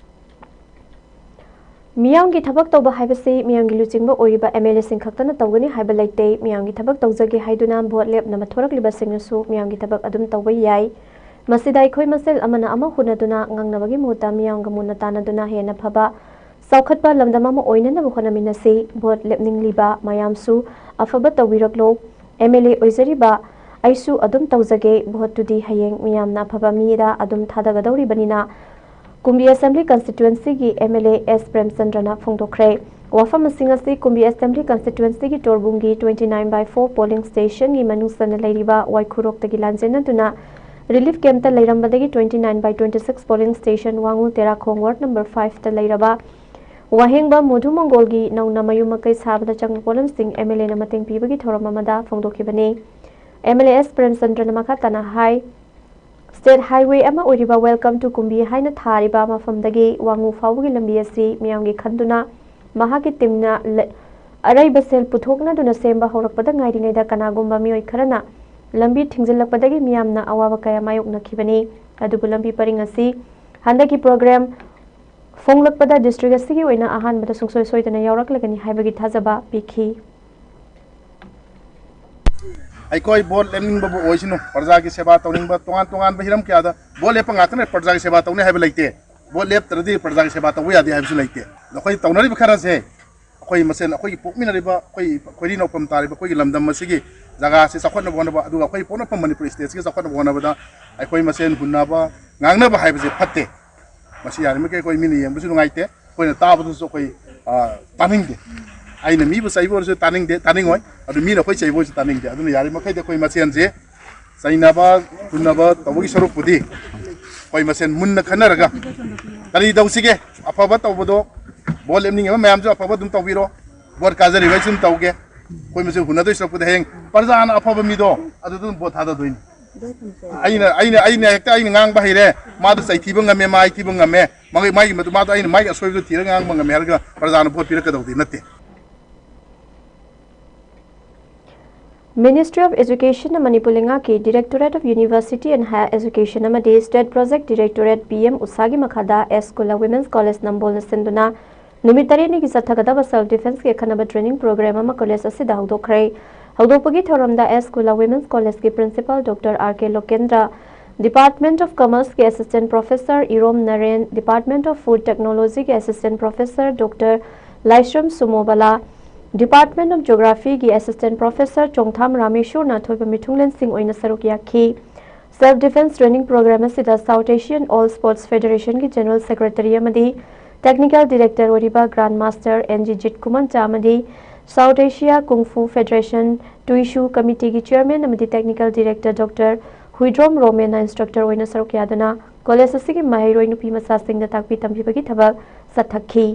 ꯃꯤꯌꯥꯝꯒꯤ ꯊꯕꯛ ꯇꯧꯕ ꯍꯥꯏꯕꯁꯤ ꯃꯤꯌꯥꯝꯒꯤ ꯂꯨꯆꯤꯡꯕ ꯑꯣꯏꯔꯤꯕ M L A ꯁꯤꯡ ꯈꯛꯇꯅ ꯇꯧꯒꯅꯤ ꯍꯥꯏꯕ ꯂꯩꯇꯦ꯫ ꯃꯤꯌꯥꯝꯒꯤ ꯊꯕꯛ ꯇꯧꯖꯒꯦ ꯍꯥꯏꯗꯨꯅ ꯚꯣꯠ ꯂꯦꯞꯅꯕ ꯊꯣꯔꯛꯂꯤꯕꯁꯤꯡꯅꯁꯨ ꯃꯤꯌꯥꯝꯒꯤ ꯊꯕꯛ ꯑꯗꯨꯝ ꯇꯧꯕ ꯌꯥꯏ꯫ ꯃꯁꯤꯗ ꯑꯩꯈꯣꯏ ꯃꯁꯦꯜ ꯑꯃꯅ ꯑꯃ ꯍꯨꯟꯅꯗꯨꯅ ꯉꯥꯡꯅꯕꯒꯤ ꯃꯍꯨꯠꯇ ꯃꯤꯌꯥꯝꯒ ꯃꯨꯟꯅ ꯇꯥꯟꯅꯗꯨꯅ ꯍꯦꯟꯅ ꯐꯕ ꯆꯥꯎꯈꯠꯄ ꯂꯝꯗꯝ ꯑꯃ ꯑꯣꯏꯅꯅꯕ ꯍꯣꯠꯅꯃꯤꯟꯅꯁꯤ꯫ ꯚꯣꯠ ꯂꯦꯞꯅꯤꯡꯂꯤꯕ ꯃꯌꯥꯝꯁꯨ ꯑꯐꯕ ꯇꯧꯕꯤꯔꯛꯂꯣ꯫ M L A ꯑꯣꯏꯖꯔꯤꯕ ꯑꯩꯁꯨ ꯑꯗꯨꯝ ꯇꯧꯖꯒꯦ꯫ ꯚꯣꯠꯇꯨꯗꯤ ꯍꯌꯦꯡ ꯃꯤꯌꯥꯝꯅ ꯑꯐꯕ ꯃꯤꯗ ꯑꯗꯨꯝ ꯊꯥꯗꯒꯗꯧꯔꯤꯕꯅꯤꯅ ꯀꯨꯝꯕꯤ Assembly Constituency ꯒꯤ M L A S ꯄ꯭ꯔꯦꯝꯆꯟꯗ꯭ꯔꯅ ꯐꯣꯡꯗꯣꯛꯈ꯭ꯔꯦ꯫ ꯋꯥꯐꯝꯁꯤꯡ ꯑꯁꯤ ꯀꯨꯝꯕꯤ Assembly Constituency ꯒꯤ ꯇꯣꯔꯕꯨꯡꯒꯤ twenty nine by four polling station ꯒꯤ ꯃꯅꯨꯡ ꯆꯟꯅ ꯂꯩꯔꯤꯕ ꯋꯥꯏꯈꯨꯔꯣꯛꯇꯒꯤ ꯂꯥꯟꯖꯦꯟꯅꯗꯨꯅ relief camp ꯇ ꯂꯩꯔꯝꯕꯗꯒꯤ twenty nine by twenty six polling station ꯋꯥꯉꯨ ꯇꯦꯔꯥꯈꯣꯡ ward number five ꯇ ꯂꯩꯔꯕ ꯋꯥꯍꯦꯡꯕ ꯃꯣꯙꯨ ꯃꯪꯒꯣꯜꯒꯤ ꯅꯧꯅ ꯃꯌꯨꯝ ꯃꯀꯩ ꯁꯥꯕꯗ ꯆꯪꯕ ꯄꯣꯠꯂꯝꯁꯤꯡ M L A ꯅ ꯃꯇꯦꯡ ꯄꯤꯕꯒꯤ ꯊꯧꯔꯝ ꯑꯃꯗ ꯐꯣꯡꯗꯣꯛꯈꯤꯕꯅꯤ꯫ M L A S ꯄ꯭ꯔꯦꯝꯆꯟꯗ꯭ꯔꯅ ꯃꯈꯥ ꯇꯥꯅ ꯍꯥꯏ, State Highway ꯑꯃ ꯑꯣꯏꯔꯤꯕ Welcome to ꯀꯨꯝꯕꯤ ꯍꯥꯏꯅ ꯊꯥꯔꯤꯕ ꯃꯐꯝꯗꯒꯤ ꯋꯥꯉꯨ ꯐꯥꯎꯕꯒꯤ ꯂꯝꯕꯤ ꯑꯁꯤ ꯃꯤꯌꯥꯝꯒꯤ ꯈꯟꯗꯨꯅ ꯃꯍꯥꯛꯀꯤ team ꯅ ꯂ-, ꯑꯔꯩꯕ ꯁꯦꯜ ꯄꯨꯊꯣꯛꯅꯗꯨꯅ ꯁꯦꯝꯕ ꯍꯧꯔꯛꯄꯗ ꯉꯥꯏꯔꯤꯉꯩꯗ ꯀꯅꯥꯒꯨꯝꯕ ꯃꯤꯑꯣꯏ ꯈꯔꯅ ꯂꯝꯕꯤ ꯊꯤꯡꯖꯤꯜꯂꯛꯄꯗꯒꯤ ꯃꯤꯌꯥꯝꯅ ꯑꯋꯥꯕ ꯀꯌꯥ ꯃꯥꯌꯣꯛꯅꯈꯤꯕꯅꯤ꯫ ꯑꯗꯨꯕꯨ ꯂꯝꯕꯤ ꯄꯔꯤꯡ ꯑꯁꯤ ꯍꯟꯗꯛꯀꯤ program ꯐꯣꯡꯂꯛꯄꯗ district ꯑꯁꯤꯒꯤ ꯑꯣꯏꯅ ꯑꯍꯥꯟꯕꯗ ꯁꯨꯡꯁꯣꯏ ꯁꯣꯏꯗꯅ ꯌꯥꯎꯔꯛꯂꯒꯅꯤ ꯍꯥꯏꯕꯒꯤ ꯊꯥꯖꯕ ꯄꯤꯈꯤ꯫ ꯑꯩꯈꯣꯏ vote ꯂꯦꯞꯅꯤꯡꯕꯕꯨ ꯑꯣꯏꯁꯅꯨ, ꯄ꯭ꯔꯖꯥꯒꯤ ꯁꯦꯕꯥ ꯇꯧꯅꯤꯡꯕ ꯇꯣꯉꯥꯟ ꯇꯣꯉꯥꯟꯕ ꯍꯤꯔꯝ ꯀꯌꯥꯗ vote ꯂꯦꯞꯄ ꯉꯥꯛꯇꯅ ꯄ꯭ꯔꯖꯥꯒꯤ ꯁꯦꯕꯥ ꯇꯧꯅꯤ ꯍꯥꯏꯕ ꯂꯩꯇꯦ꯫ Vote ꯂꯦꯞꯇ꯭ꯔꯗꯤ ꯄ꯭ꯔꯖꯥꯒꯤ ꯁꯦꯕꯥ ꯇꯧꯕ ꯌꯥꯗꯦ ꯍꯥꯏꯕꯁꯨ ꯂꯩꯇꯦ꯫ ꯑꯗꯣ ꯑꯩꯈꯣꯏ ꯇꯧꯅꯔꯤꯕ ꯈꯔꯁꯦ ꯑꯩꯈꯣꯏ ꯃꯁꯦꯟ, ꯑꯩꯈꯣꯏꯒꯤ ꯄꯣꯛꯃꯤꯟꯅꯔꯤꯕ, ꯑꯩꯈꯣꯏ ꯈꯣꯏꯔꯤ ꯅꯧꯄꯝ ꯇꯥꯔꯤꯕ ꯑꯩꯈꯣꯏꯒꯤ ꯂꯝꯗꯝ ꯑꯁꯤꯒꯤ ꯖꯒꯥꯁꯤ ꯆꯥꯎꯈꯠꯅꯕ ꯍꯣꯠꯅꯕ, ꯑꯗꯨꯒ ꯑꯩꯈꯣꯏ ꯄꯣꯛꯅꯐꯝ ꯃꯅꯤꯄꯨꯔ state ꯁꯤꯒꯤ ꯆꯥꯎꯈꯠꯅꯕ ꯍꯣꯠꯅꯕꯗ ꯑꯩꯈꯣꯏ ꯃꯁꯦꯟ ꯍꯨꯟꯅꯕ, ꯉꯥꯡꯅꯕ ꯍꯥꯏꯕꯁꯦ ꯐꯠꯇꯦ꯫ ꯃꯁꯤ ꯌꯥꯔꯤꯃꯈꯩ ꯑꯩꯈꯣꯏ ꯃꯤꯅ ꯌꯦꯡꯕꯁꯨ ꯅꯨꯡꯉꯥꯏꯇꯦ, ꯑꯩꯈꯣꯏꯅ ꯇꯥꯕꯗꯁꯨ ꯑꯩꯈꯣꯏ, ꯑ, ꯇꯥꯅꯤꯡꯗꯦ꯫ ꯑꯩꯅ ꯃꯤꯕꯨ ꯆꯩꯕ ꯑꯣꯏꯔꯁꯨ ꯇꯥꯅꯤꯡꯗꯦ, ꯇꯥꯅꯤꯡꯉꯣꯏ꯫ ꯑꯗꯨ ꯃꯤꯅ ꯑꯩꯈꯣꯏ ꯆꯩꯕ ꯑꯣꯏꯔꯁꯨ ꯇꯥꯅꯤꯡꯗꯦ꯫ ꯑꯗꯨꯅ ꯌꯥꯔꯤꯃꯈꯩꯗꯤ ꯑꯩꯈꯣꯏ ꯃꯁꯦꯟꯁꯦ ꯆꯩꯅꯕ, ꯍꯨꯟꯅꯕ ꯇꯧꯕꯒꯤ ꯁꯔꯨꯛꯄꯨꯗꯤ ꯑꯩꯈꯣꯏ ꯃꯁꯦꯟ ꯃꯨꯟꯅ ꯈꯟꯅꯔꯒ ꯀꯔꯤ ꯇꯧꯁꯤꯒꯦ? ꯑꯐꯕ ꯇꯧꯕꯗꯣ, vote ꯂꯦꯞꯅꯤꯡꯉꯤꯕ ꯃꯌꯥꯝꯁꯨ ꯑꯐꯕ ꯑꯗꯨꯝ ꯇꯧꯕꯤꯔꯣ, vote ꯀꯥꯖꯔꯤꯕ ꯑꯩꯁꯨ ꯑꯗꯨꯝ ꯇꯧꯒꯦ꯫ ꯑꯩꯈꯣꯏ ꯃꯁꯦꯟ ꯍꯨꯟꯅꯗꯣꯏ ꯁꯔꯨꯛꯄꯨꯗꯤ ꯍꯌꯦꯡ ꯄ꯭ꯔꯖꯥꯅ ꯑꯐꯕ ꯃꯤꯗꯣ ꯑꯗꯨꯗ ꯑꯗꯨꯝ vote ꯊꯥꯗꯗꯣꯏꯅꯤ꯫ ꯑꯩꯅ, ꯑꯩꯅ, ꯑꯩꯅ ꯍꯦꯛꯇ ꯑꯩꯅ ꯉꯥꯡꯕ ꯍꯩꯔꯦ, ꯃꯥꯗꯣ ꯆꯩꯊꯤꯕ ꯉꯝꯃꯦ, ꯃꯥ ꯍꯥꯏꯊꯤꯕ ꯉꯝꯃꯦ, ꯃꯥꯒꯤ, ꯃꯥꯒꯤ ꯃꯗꯨ, ꯃꯥꯗꯣ ꯑꯩꯅ ꯃꯥꯒꯤ ꯑꯁꯣꯏꯕꯗꯣ ꯊꯤꯔꯒ ꯉꯥꯡꯕ ꯉꯝꯃꯦ ꯍꯥꯏꯔꯒ ꯄ꯭ꯔꯖꯥꯅ vote ꯄꯤꯔꯛꯀꯗꯧꯗꯤ ꯅꯠꯇꯦ꯫ Ministry of Education ꯅ ꯃꯅꯤꯄꯨꯔ ꯂꯩꯉꯥꯛꯀꯤ Directorate of University and Higher Education ꯑꯃꯗꯤ State Project Directorate, P M ꯎꯁꯥꯒꯤ ꯃꯈꯥꯗ S ꯁ꯭ꯀꯨꯜ Women's College ꯅꯝꯕꯣꯜꯅ ꯁꯤꯟꯗꯨꯅ ꯅꯨꯃꯤꯠ ꯇꯔꯦꯠꯅꯤꯒꯤ ꯆꯠꯊꯒꯗꯕ self defence ꯀꯤ ꯑꯈꯟꯅꯕ training program ꯑꯃ college ꯑꯁꯤꯗ ꯍꯧꯗꯣꯛꯈ꯭ꯔꯦ꯫ ꯍꯧꯗꯣꯛꯄꯒꯤ ꯊꯧꯔꯝꯗ S ꯁ꯭ꯀꯨꯜ Women's College ꯀꯤ principal Doctor R K Lokendra, Department of Commerce ꯀꯤ assistant professor Irom Naren, Department of Food Technology ꯀꯤ assistant professor Doctor Laishram Sumobala, Department of Geography ꯒꯤ assistant professor ꯆꯣꯡꯊꯥꯝ ꯔꯥꯃꯦꯁꯣꯔꯅ ꯑꯊꯣꯏꯕ ꯃꯤꯊꯨꯡꯂꯦꯟꯁꯤꯡ ꯑꯣꯏꯅ ꯁꯔꯨꯛ ꯌꯥꯈꯤ꯫ Self defence training program ꯑꯁꯤꯗ South Asian All Sports Federation ꯒꯤ general secretary ꯑꯃꯗꯤ Technical Director ꯑꯣꯏꯔꯤꯕ Grand Master N G ꯖꯤꯠ ꯀꯨꯃꯟꯆꯥ ꯑꯃꯗꯤ South Asia Kung Fu Federation ꯇꯨꯏꯁꯨ Committeeꯒꯤ Chairman ꯑꯃꯗꯤ Technical Director Doctor Huidrom ꯔꯣꯃꯦꯟꯅ instructor ꯑꯣꯏꯅ ꯁꯔꯨꯛ ꯌꯥꯗꯨꯅ ꯀꯣꯂꯦꯖ ꯑꯁꯤꯒꯤ ꯃꯍꯩꯔꯣꯏ ꯅꯨꯄꯤ ꯃꯆꯥꯁꯤꯡꯗ ꯇꯥꯛꯄꯤ ꯇꯝꯕꯤꯕꯒꯤ ꯊꯕꯛ ꯆꯠꯊꯈꯤ꯫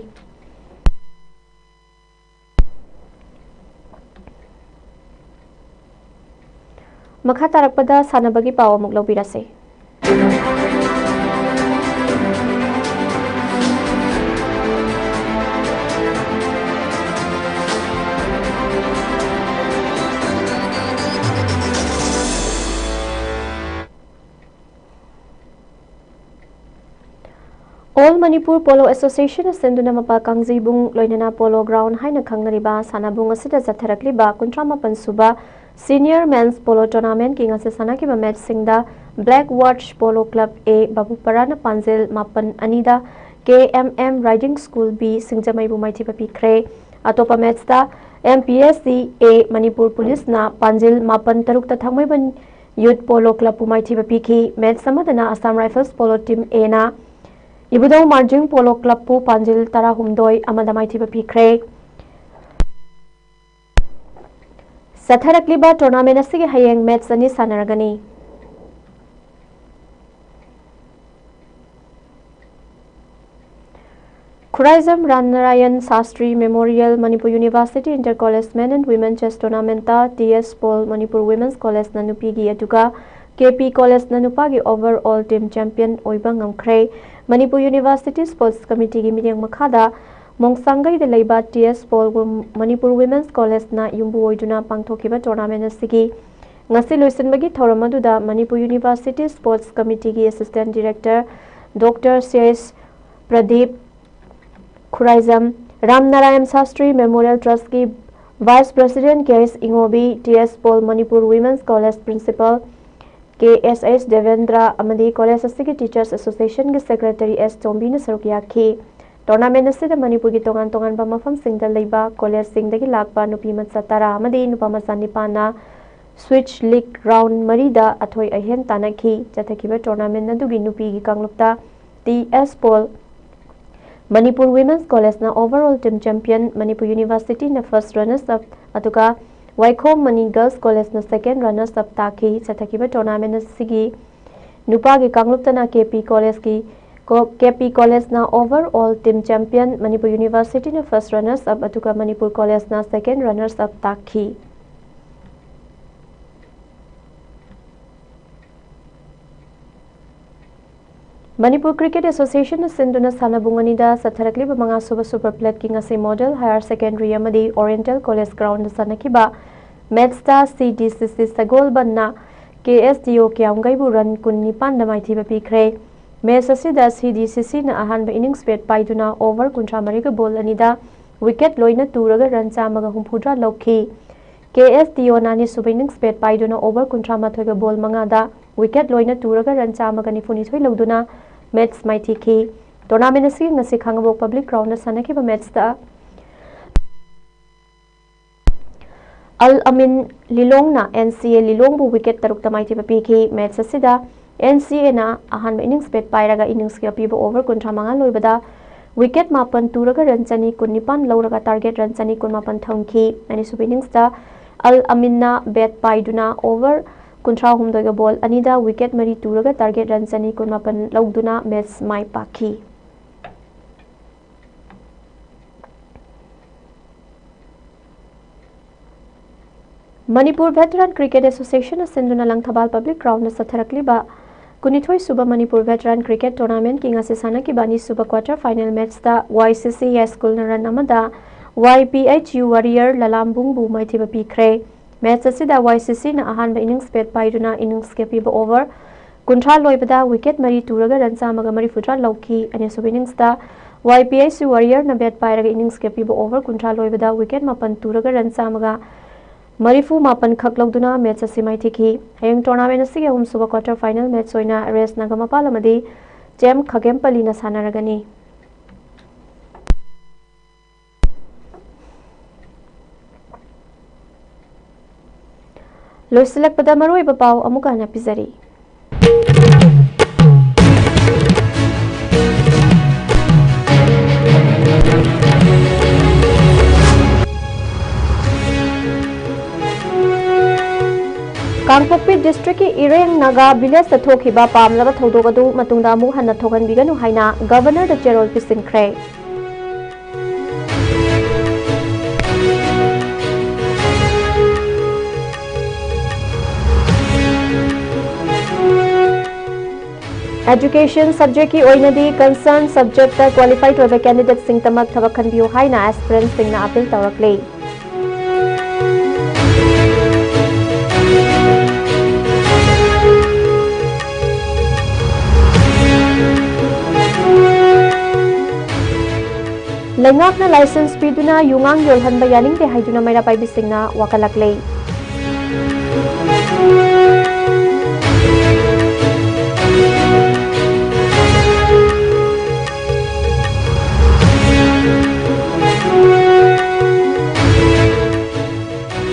ꯃꯈꯥ ꯇꯥꯔꯛꯄꯗ ꯁꯥꯟꯅꯕꯒꯤ ꯄꯥꯎ ꯑꯃꯨꯛ ꯂꯧꯕꯤꯔꯁꯤ꯫ All Manipur Polo Association ꯁꯤꯟꯗꯨꯅ ꯃꯄꯥꯜ ꯀꯥꯡꯖꯩꯕꯨꯡ ꯂꯣꯏꯅꯅ Polo Ground ꯍꯥꯏꯅ ꯈꯪꯅꯔꯤꯕ ꯁꯥꯟꯅꯕꯨꯡ ꯑꯁꯤꯗ ꯆꯠꯊꯔꯛꯂꯤꯕ ꯀꯨꯟꯊ꯭ꯔꯥ ꯃꯥꯄꯟ ꯁꯨꯕ Senior Men's Polo Tournamentꯀꯤ ꯉꯁꯤ ꯁꯥꯟꯅꯈꯤꯕ matchꯁꯤꯡꯗ Black Watch Polo Club A ꯕꯥꯕꯨꯄꯔꯥꯅ ꯄꯥꯟꯖꯤꯜ ꯃꯥꯄꯟ ꯑꯅꯤꯗ K M M Riding School B ꯁꯤꯡꯖꯃꯩꯕꯨ ꯃꯥꯏꯊꯤꯕ ꯄꯤꯈ꯭ꯔꯦ꯫ ꯑꯇꯣꯞꯄ matchꯇ M P S C A Manipur ꯄꯨꯂꯤꯁꯅ ꯄꯥꯟꯖꯤꯜ ꯃꯥꯄꯟ ꯇꯔꯨꯛꯇ ꯊꯥꯡꯃꯩꯕꯟ Youth Polo Clubꯄꯨ ꯃꯥꯏꯊꯤꯕ ꯄꯤꯈꯤ꯫ Match ꯑꯃꯗꯅ Assam Rifles Polo Team Aꯅ ꯏꯕꯨꯙꯧ ꯃꯥꯔꯖꯤꯡ Polo Clubꯄꯨ ꯄꯥꯟꯖꯤꯜ ꯇꯔꯥꯍꯨꯝꯗꯣꯏ ꯑꯃꯗ ꯃꯥꯏꯊꯤꯕ ꯄꯤꯈ꯭ꯔꯦ꯫ ꯆꯠꯊꯔꯛꯂꯤꯕ tournament ꯑꯁꯤꯒꯤ ꯍꯌꯦꯡ match ꯑꯅꯤ ꯁꯥꯟꯅꯔꯒꯅꯤ꯫ Khuraijam ꯔꯥꯝꯅꯥꯔꯥꯌꯟ Shastri Memorial Manipur University Inter College Men and Women Chess Tournamentꯇ T S Paul Manipur Women's Collegeꯅ ꯅꯨꯄꯤꯒꯤ, ꯑꯗꯨꯒ K P Collegeꯅ ꯅꯨꯄꯥꯒꯤ overall team champion ꯑꯣꯏꯕ ꯉꯝꯈ꯭ꯔꯦ꯫ ꯃꯅꯤꯄꯨꯔ University Sports Committeeꯒꯤ ꯃꯤꯠꯌꯦꯡ ꯃꯈꯥꯗ ꯃꯣꯡꯁꯥꯡꯒꯩꯗ ꯂꯩꯕ T S Paul Wom-, Manipur Women's Collegeꯅ ꯌꯨꯝꯕꯨ ꯑꯣꯏꯗꯨꯅ ꯄꯥꯡꯊꯣꯛꯈꯤꯕ tournament ꯑꯁꯤꯒꯤ ꯉꯁꯤ ꯂꯣꯏꯁꯤꯟꯕꯒꯤ ꯊꯧꯔꯝ ꯑꯗꯨꯗ Manipur University Sports Committeeꯒꯤ Assistant Director Doctor C S Pradeep, Khuraijam ꯔꯥꯝꯅꯥꯔꯥꯌꯟ Shastri Memorial Trustꯀꯤ Vice President ꯀꯦ ꯑꯦꯁ ꯏꯉꯣꯕꯤ, T S Paul Manipur Women's College Principal ꯀꯦ ꯑꯦꯁ ꯑꯦꯁ ꯗꯦꯕꯦꯟꯗ꯭ꯔ ꯑꯃꯗꯤ college ꯑꯁꯤꯒꯤ Teachers Associationꯒꯤ Secretary ꯑꯦꯁ ꯇꯣꯝꯕꯤꯅ ꯁꯔꯨꯛ ꯌꯥꯈꯤ꯫ Tournament ꯑꯁꯤꯗ ꯃꯅꯤꯄꯨꯔꯒꯤ ꯇꯣꯉꯥꯟ ꯇꯣꯉꯥꯟꯕ ꯃꯐꯝꯁꯤꯡꯗ ꯂꯩꯕ collegeꯁꯤꯡꯗꯒꯤ ꯂꯥꯛꯄ ꯅꯨꯄꯤ ꯃꯆꯥ ꯇꯔꯥ ꯑꯃꯗꯤ ꯅꯨꯄꯥ ꯃꯆꯥ ꯅꯤꯄꯥꯟꯅ Switch League round ꯃꯔꯤꯗ ꯑꯊꯣꯏ ꯑꯍꯦꯟ ꯇꯥꯟꯅꯈꯤ꯫ ꯆꯠꯊꯈꯤꯕ tournament ꯑꯗꯨꯒꯤ ꯅꯨꯄꯤꯒꯤ ꯀꯥꯡꯂꯨꯞꯇ T S Paul Manipur women's ꯀꯣꯂꯦꯖꯅ overall team champion, ꯃꯅꯤꯄꯨꯔ ꯌꯨꯅꯤꯚꯔꯁꯤꯇꯤꯅ first runners up, ꯑꯗꯨꯒ ꯋꯥꯏꯈꯣꯝ ꯃꯅꯤ ꯒꯔꯜꯁ ꯀꯣꯂꯦꯖꯅ second runners up ꯇꯥꯈꯤ꯫ ꯆꯠꯊꯈꯤꯕ tournament ꯑꯁꯤꯒꯤ ꯅꯨꯄꯥꯒꯤ ꯀꯥꯡꯂꯨꯞꯇꯅ ꯀꯦ ꯄꯤ ꯀꯣꯂꯦꯖꯀꯤ, K P ꯀꯣꯂꯦꯖꯅ overall team champion, Manipur ꯌꯨꯅꯤꯚꯔꯁꯤꯇꯤꯅ first runners up, ꯑꯗꯨꯒ ꯃꯅꯤꯄꯨꯔ ꯀꯣꯂꯦꯖꯅ second runners up ꯇꯥꯈꯤ꯫ ꯃꯅꯤꯄꯨꯔ ꯀ꯭ꯔꯤꯀꯦꯠ ꯑꯦꯁꯣꯁꯤꯌꯦꯁꯟꯅ ꯁꯤꯟꯗꯨꯅ ꯁꯥꯟꯅꯕꯨꯡ ꯑꯅꯤꯗ ꯆꯠꯊꯔꯛꯂꯤꯕ ꯃꯉꯥꯁꯨꯕ ꯁꯨꯄꯔ ꯄ꯭ꯂꯦꯠꯀꯤ ꯉꯁꯤ ꯃꯣꯗꯦꯜ ꯍꯥꯌꯔ ꯁꯦꯀꯦꯟꯗꯔꯤ ꯑꯃꯗꯤ ꯑꯣꯔꯤꯌꯦꯟꯇꯦꯜ ꯀꯣꯂꯦꯖ ꯒ꯭ꯔꯥꯎꯟꯗ ꯁꯥꯟꯅꯈꯤꯕ ꯃꯦꯠꯁꯇ ꯁꯤ ꯗꯤ ꯁꯤ ꯁꯤ ꯁꯒꯣꯜꯕꯟꯅ ꯀꯦ ꯑꯦꯁ ꯗꯤ ꯑꯣ ꯀ꯭ꯌꯥꯝꯒꯩꯕꯨ ꯔꯟ ꯀꯨꯟ ꯅꯤꯄꯥꯟꯗ ꯃꯥꯏꯊꯤꯕ ꯄꯤꯈ꯭ꯔꯦ꯫ ꯃꯦꯠꯁ ꯑꯁꯤꯗ ꯁꯤ ꯗꯤ ꯁꯤ ꯁꯤꯅ ꯑꯍꯥꯟꯕ ꯏꯅꯤꯡꯁ ꯕꯦꯠ ꯄꯥꯏꯗꯨꯅ ꯑꯣꯚꯔ ꯀꯨꯟꯊ꯭ꯔꯥ ꯃꯔꯤꯒ ꯕꯣꯜ ꯑꯅꯤꯗ ꯋꯤꯀꯦꯠ ꯂꯣꯏꯅ ꯇꯨꯔꯒ ꯔꯟ ꯆꯥꯝꯃꯒ ꯍꯨꯝꯐꯨꯇꯔꯥ ꯂꯧꯈꯤ꯫ ꯀꯦ ꯑꯦꯁ ꯗꯤ ꯑꯣꯅ ꯑꯅꯤꯁꯨꯕ ꯏꯅꯤꯡꯁ ꯕꯦꯠ ꯄꯥꯏꯗꯨꯅ ꯑꯣꯚꯔ ꯀꯨꯟꯊ꯭ꯔꯥ ꯃꯥꯊꯣꯏꯒ ꯕꯣꯜ ꯃꯉꯥꯗ ꯋꯤꯀꯦꯠ ꯂꯣꯏꯅ ꯇꯨꯔꯒ ꯔꯟ ꯆꯥꯝꯃꯒ ꯅꯤꯐꯨ ꯅꯤꯊꯣꯏ ꯂꯧꯗꯨꯅ ꯃꯦꯠꯁ ꯃꯥꯏꯊꯤꯈꯤ꯫ Tournament ꯑꯁꯤꯒꯤ ꯉꯁꯤ ꯈꯥꯉꯕꯣꯛ ꯄꯕ꯭ꯂꯤꯛ ꯒ꯭ꯔꯥꯎꯟꯗ ꯁꯥꯟꯅꯈꯤꯕ ꯃꯦꯠꯁꯇ ꯑꯜ ꯑꯃꯤꯟ ꯂꯤꯂꯣꯡꯅ ꯑꯦꯟ ꯁꯤ ꯑꯦ ꯂꯤꯂꯣꯡꯕꯨ ꯋꯤꯀꯦꯠ ꯇꯔꯨꯛꯇ ꯃꯥꯏꯊꯤꯕ ꯄꯤꯈꯤ꯫ ꯃꯦꯠꯁ ꯑꯁꯤꯗ ꯑꯦꯟ ꯁꯤ ꯑꯦꯅ ꯑꯍꯥꯟꯕ ꯏꯅꯤꯡꯁ ꯕꯦꯠ ꯄꯥꯏꯔꯒ ꯏꯅꯤꯡꯁꯀꯤ ꯑꯄꯤꯕ ꯑꯣꯚꯔ ꯀꯨꯟꯊ꯭ꯔꯥ ꯃꯉꯥ ꯂꯣꯏꯕꯗ ꯋꯤꯀꯦꯠ ꯃꯥꯄꯟ ꯇꯨꯔꯒ ꯔꯟ ꯆꯅꯤ ꯀꯨꯟ ꯅꯤꯄꯥꯟ ꯂꯧꯔꯒ ꯇꯥꯔꯒꯦꯠ ꯔꯟ ꯆꯅꯤ ꯀꯨꯟ ꯃꯥꯄꯟ ꯊꯝꯈꯤ꯫ ꯑꯅꯤꯁꯨꯕ ꯏꯅꯤꯡꯁꯇ ꯑꯜ ꯑꯃꯤꯟꯅ ꯕꯦꯠ ꯄꯥꯏꯗꯨꯅ ꯑꯣꯚꯔ ꯀꯨꯟꯊ꯭ꯔꯥ ꯍꯨꯝꯗꯣꯏꯒ ꯕꯣꯜ ꯑꯅꯤꯗ ꯋꯤꯀꯦꯠ ꯃꯔꯤ ꯇꯨꯔꯒ ꯇꯥꯔꯒꯦꯠ ꯔꯟ ꯆꯅꯤ ꯀꯨꯟ ꯃꯥꯄꯟ ꯂꯧꯗꯨꯅ ꯃꯦꯠꯁ ꯃꯥꯏ ꯄꯥꯛꯈꯤ꯫ ꯃꯅꯤꯄꯨꯔ ꯚꯦꯇꯔꯥꯟ ꯀ꯭ꯔꯤꯀꯦꯠ ꯑꯦꯁꯣꯁꯤꯌꯦꯁꯟꯅ ꯁꯤꯟꯗꯨꯅ ꯂꯪꯊꯕꯥꯜ ꯄꯕ꯭ꯂꯤꯛ ꯒ꯭ꯔꯥꯎꯟꯗ ꯆꯠꯊꯔꯛꯂꯤꯕ ꯀꯨꯟꯅꯤꯊꯣꯏ ꯁꯨꯕ ꯃꯅꯤꯄꯨꯔ ꯚꯦꯇꯔꯥꯟ ꯀ꯭ꯔꯤꯀꯦꯠ ꯇꯣꯔꯅꯥꯃꯦꯟꯠꯀꯤ ꯉꯁꯤ ꯁꯥꯟꯅꯈꯤꯕ ꯑꯅꯤꯁꯨꯕ ꯀ꯭ꯋꯥꯔꯇꯔ ꯐꯥꯏꯅꯦꯜ ꯃꯦꯠꯆꯇ ꯋꯥꯏ ꯁꯤ ꯁꯤ ꯌꯥꯏꯁ꯭ꯀꯨꯜꯅ ꯔꯟ ꯑꯃꯗ ꯋꯥꯏ ꯄꯤ ꯑꯩꯆ ꯌꯨ ꯋꯥꯔꯤꯌꯔ ꯂꯂꯥꯝꯕꯨꯡꯕꯨ ꯃꯥꯏꯊꯤꯕ ꯄꯤꯈ꯭ꯔꯦ꯫ ꯃꯦꯠꯆ ꯑꯁꯤꯗ ꯋꯥꯏ ꯁꯤ ꯁꯤꯅ ꯑꯍꯥꯟꯕ ꯏꯅꯤꯡꯁ ꯕꯦꯠ ꯄꯥꯏꯗꯨꯅ ꯏꯅꯤꯡꯁꯀꯤ ꯑꯄꯤꯕ ꯑꯣꯚꯔ ꯀꯨꯟꯊ꯭ꯔꯥ ꯂꯣꯏꯕꯗ ꯋꯤꯀꯦꯠ ꯃꯔꯤ ꯇꯨꯔꯒ ꯔꯟ ꯆꯥꯝꯃꯒ ꯃꯔꯤꯐꯨꯇꯔꯥ ꯂꯧꯈꯤ꯫ ꯑꯅꯤꯁꯨꯕ ꯏꯅꯤꯡꯁꯇ ꯋꯥꯏ ꯄꯤ ꯑꯩꯆ ꯌꯨ ꯋꯥꯔꯤꯌꯔꯅ ꯕꯦꯠ ꯄꯥꯏꯔꯒ ꯏꯅꯤꯡꯁꯀꯤ ꯑꯄꯤꯕ ꯑꯣꯚꯔ ꯀꯨꯟꯊ꯭ꯔꯥ ꯂꯣꯏꯕꯗ ꯋꯤꯀꯦꯠ ꯃꯥꯄꯟ ꯇꯨꯔꯒ ꯔꯟ ꯆꯥꯝꯃꯒ ꯃꯔꯤꯐꯨ ꯃꯥꯄꯟ ꯈꯛ ꯂꯧꯗꯨꯅ ꯃꯦꯠꯆ ꯑꯁꯤ ꯃꯥꯏꯊꯤꯈꯤ꯫ ꯍꯌꯦꯡ ꯇꯣꯔꯅꯥꯃꯦꯟꯠ ꯑꯁꯤꯒꯤ ꯑꯍꯨꯝꯁꯨꯕ ꯀ꯭ꯋꯥꯔꯇꯔ ꯐꯥꯏꯅꯦꯜ ꯃꯦꯠꯆ ꯑꯣꯏꯅ ꯔꯦꯁ ꯅꯥꯒꯃꯄꯥꯜ ꯑꯃꯗꯤ ꯆꯦꯝ ꯈꯥꯒꯦꯝꯄꯜꯂꯤꯅ ꯁꯥꯟꯅꯔꯒꯅꯤ꯫ ꯂꯣꯏꯁꯤꯜꯂꯛꯄꯗ ꯃꯔꯨꯑꯣꯏꯕ ꯄꯥꯎ ꯑꯃꯨꯛꯀ ꯍꯟꯅ ꯄꯤꯖꯔꯤ꯫ ꯀꯥꯡꯄꯣꯛꯄꯤ ꯗꯤꯁꯇ꯭ꯔꯤꯛꯀꯤ ꯏꯔꯦꯡ ꯅꯥꯒꯥ ꯚꯤꯂꯦꯖꯇ ꯊꯣꯛꯈꯤꯕ ꯄꯥꯝꯂꯕ ꯊꯧꯗꯣꯛ ꯑꯗꯨ ꯃꯇꯨꯡꯗ ꯑꯃꯨꯛ ꯍꯟꯅ ꯊꯣꯛꯍꯟꯕꯤꯒꯅꯨ ꯍꯥꯏꯅ ꯒꯚꯔꯅꯔꯗ ꯆꯦꯔꯣꯜ ꯄꯤꯁꯤꯟꯈ꯭ꯔꯦ꯫ Education subjectꯀꯤ ꯑꯣꯏꯅꯗꯤ concern subjectꯇ qualified ꯑꯣꯏꯕ candidateꯁꯤꯡꯇꯃꯛ ꯊꯕꯛ ꯈꯟꯕꯤꯌꯨ ꯍꯥꯏꯅ aspirantꯁꯤꯡꯅ appeal ꯇꯧꯔꯛꯂꯤ꯫ ꯂꯩꯉꯥꯛꯅ license ꯄꯤꯗꯨꯅ ꯌꯨꯉꯥꯡ ꯌꯣꯜꯍꯟꯕ ꯌꯥꯅꯤꯡꯗꯦ ꯍꯥꯏꯗꯨꯅ ꯃꯩꯔꯥ ꯄꯥꯏꯕꯤꯁꯤꯡꯅ ꯋꯥꯀꯠꯂꯛꯂꯤ꯫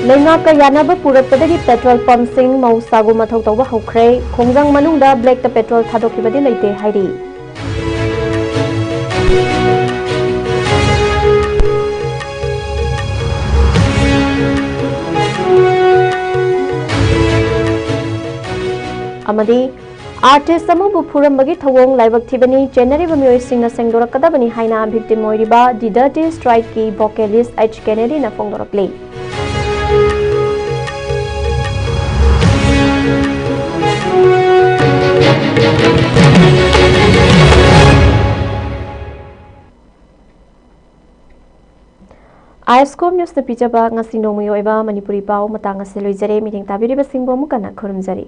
ꯂꯩꯉꯥꯛꯀ ꯌꯥꯅꯕ ꯄꯨꯔꯛꯄꯗꯒꯤ petrol pumpꯁꯤꯡ ꯃꯍꯧꯁꯥꯒꯨꯝ ꯃꯊꯧ ꯇꯧꯕ ꯍꯧꯈ꯭ꯔꯦ꯫ ꯈꯣꯡꯖꯪ ꯃꯅꯨꯡꯗ blackꯇ petrol ꯊꯥꯗꯣꯛꯈꯤꯕꯗꯤ ꯂꯩꯇꯦ ꯍꯥꯏꯔꯤ꯫ ꯑꯃꯗꯤ artist ꯑꯃꯕꯨ ꯐꯨꯔꯝꯕꯒꯤ ꯊꯧꯑꯣꯡ ꯂꯥꯏꯕꯛ ꯊꯤꯕꯅꯤ, ꯆꯦꯟꯅꯔꯤꯕ ꯃꯤꯑꯣꯏꯁꯤꯡꯅ ꯁꯦꯡꯗꯣꯔꯛꯀꯗꯕꯅꯤ ꯍꯥꯏꯅ victim ꯑꯣꯏꯔꯤꯕ The Dirty Strikeꯀꯤ vocalist H Kennedyꯅ ꯐꯣꯡꯗꯣꯔꯛꯂꯤ꯫ ISCOM Newsꯅ ꯄꯤꯖꯕ ꯉꯁꯤ ꯅꯣꯡꯃꯒꯤ ꯑꯣꯏꯕ ꯃꯅꯤꯄꯨꯔꯤ ꯄꯥꯎ ꯃꯇꯥꯡ ꯑꯁꯤ ꯂꯣꯏꯖꯔꯦ꯫ ꯃꯤꯠꯌꯦꯡ ꯇꯥꯕꯤꯔꯤꯕꯁꯤꯡꯕꯨ ꯑꯃꯨꯛ ꯍꯟꯅ ꯈꯨꯔꯨꯝꯖꯔꯤ꯫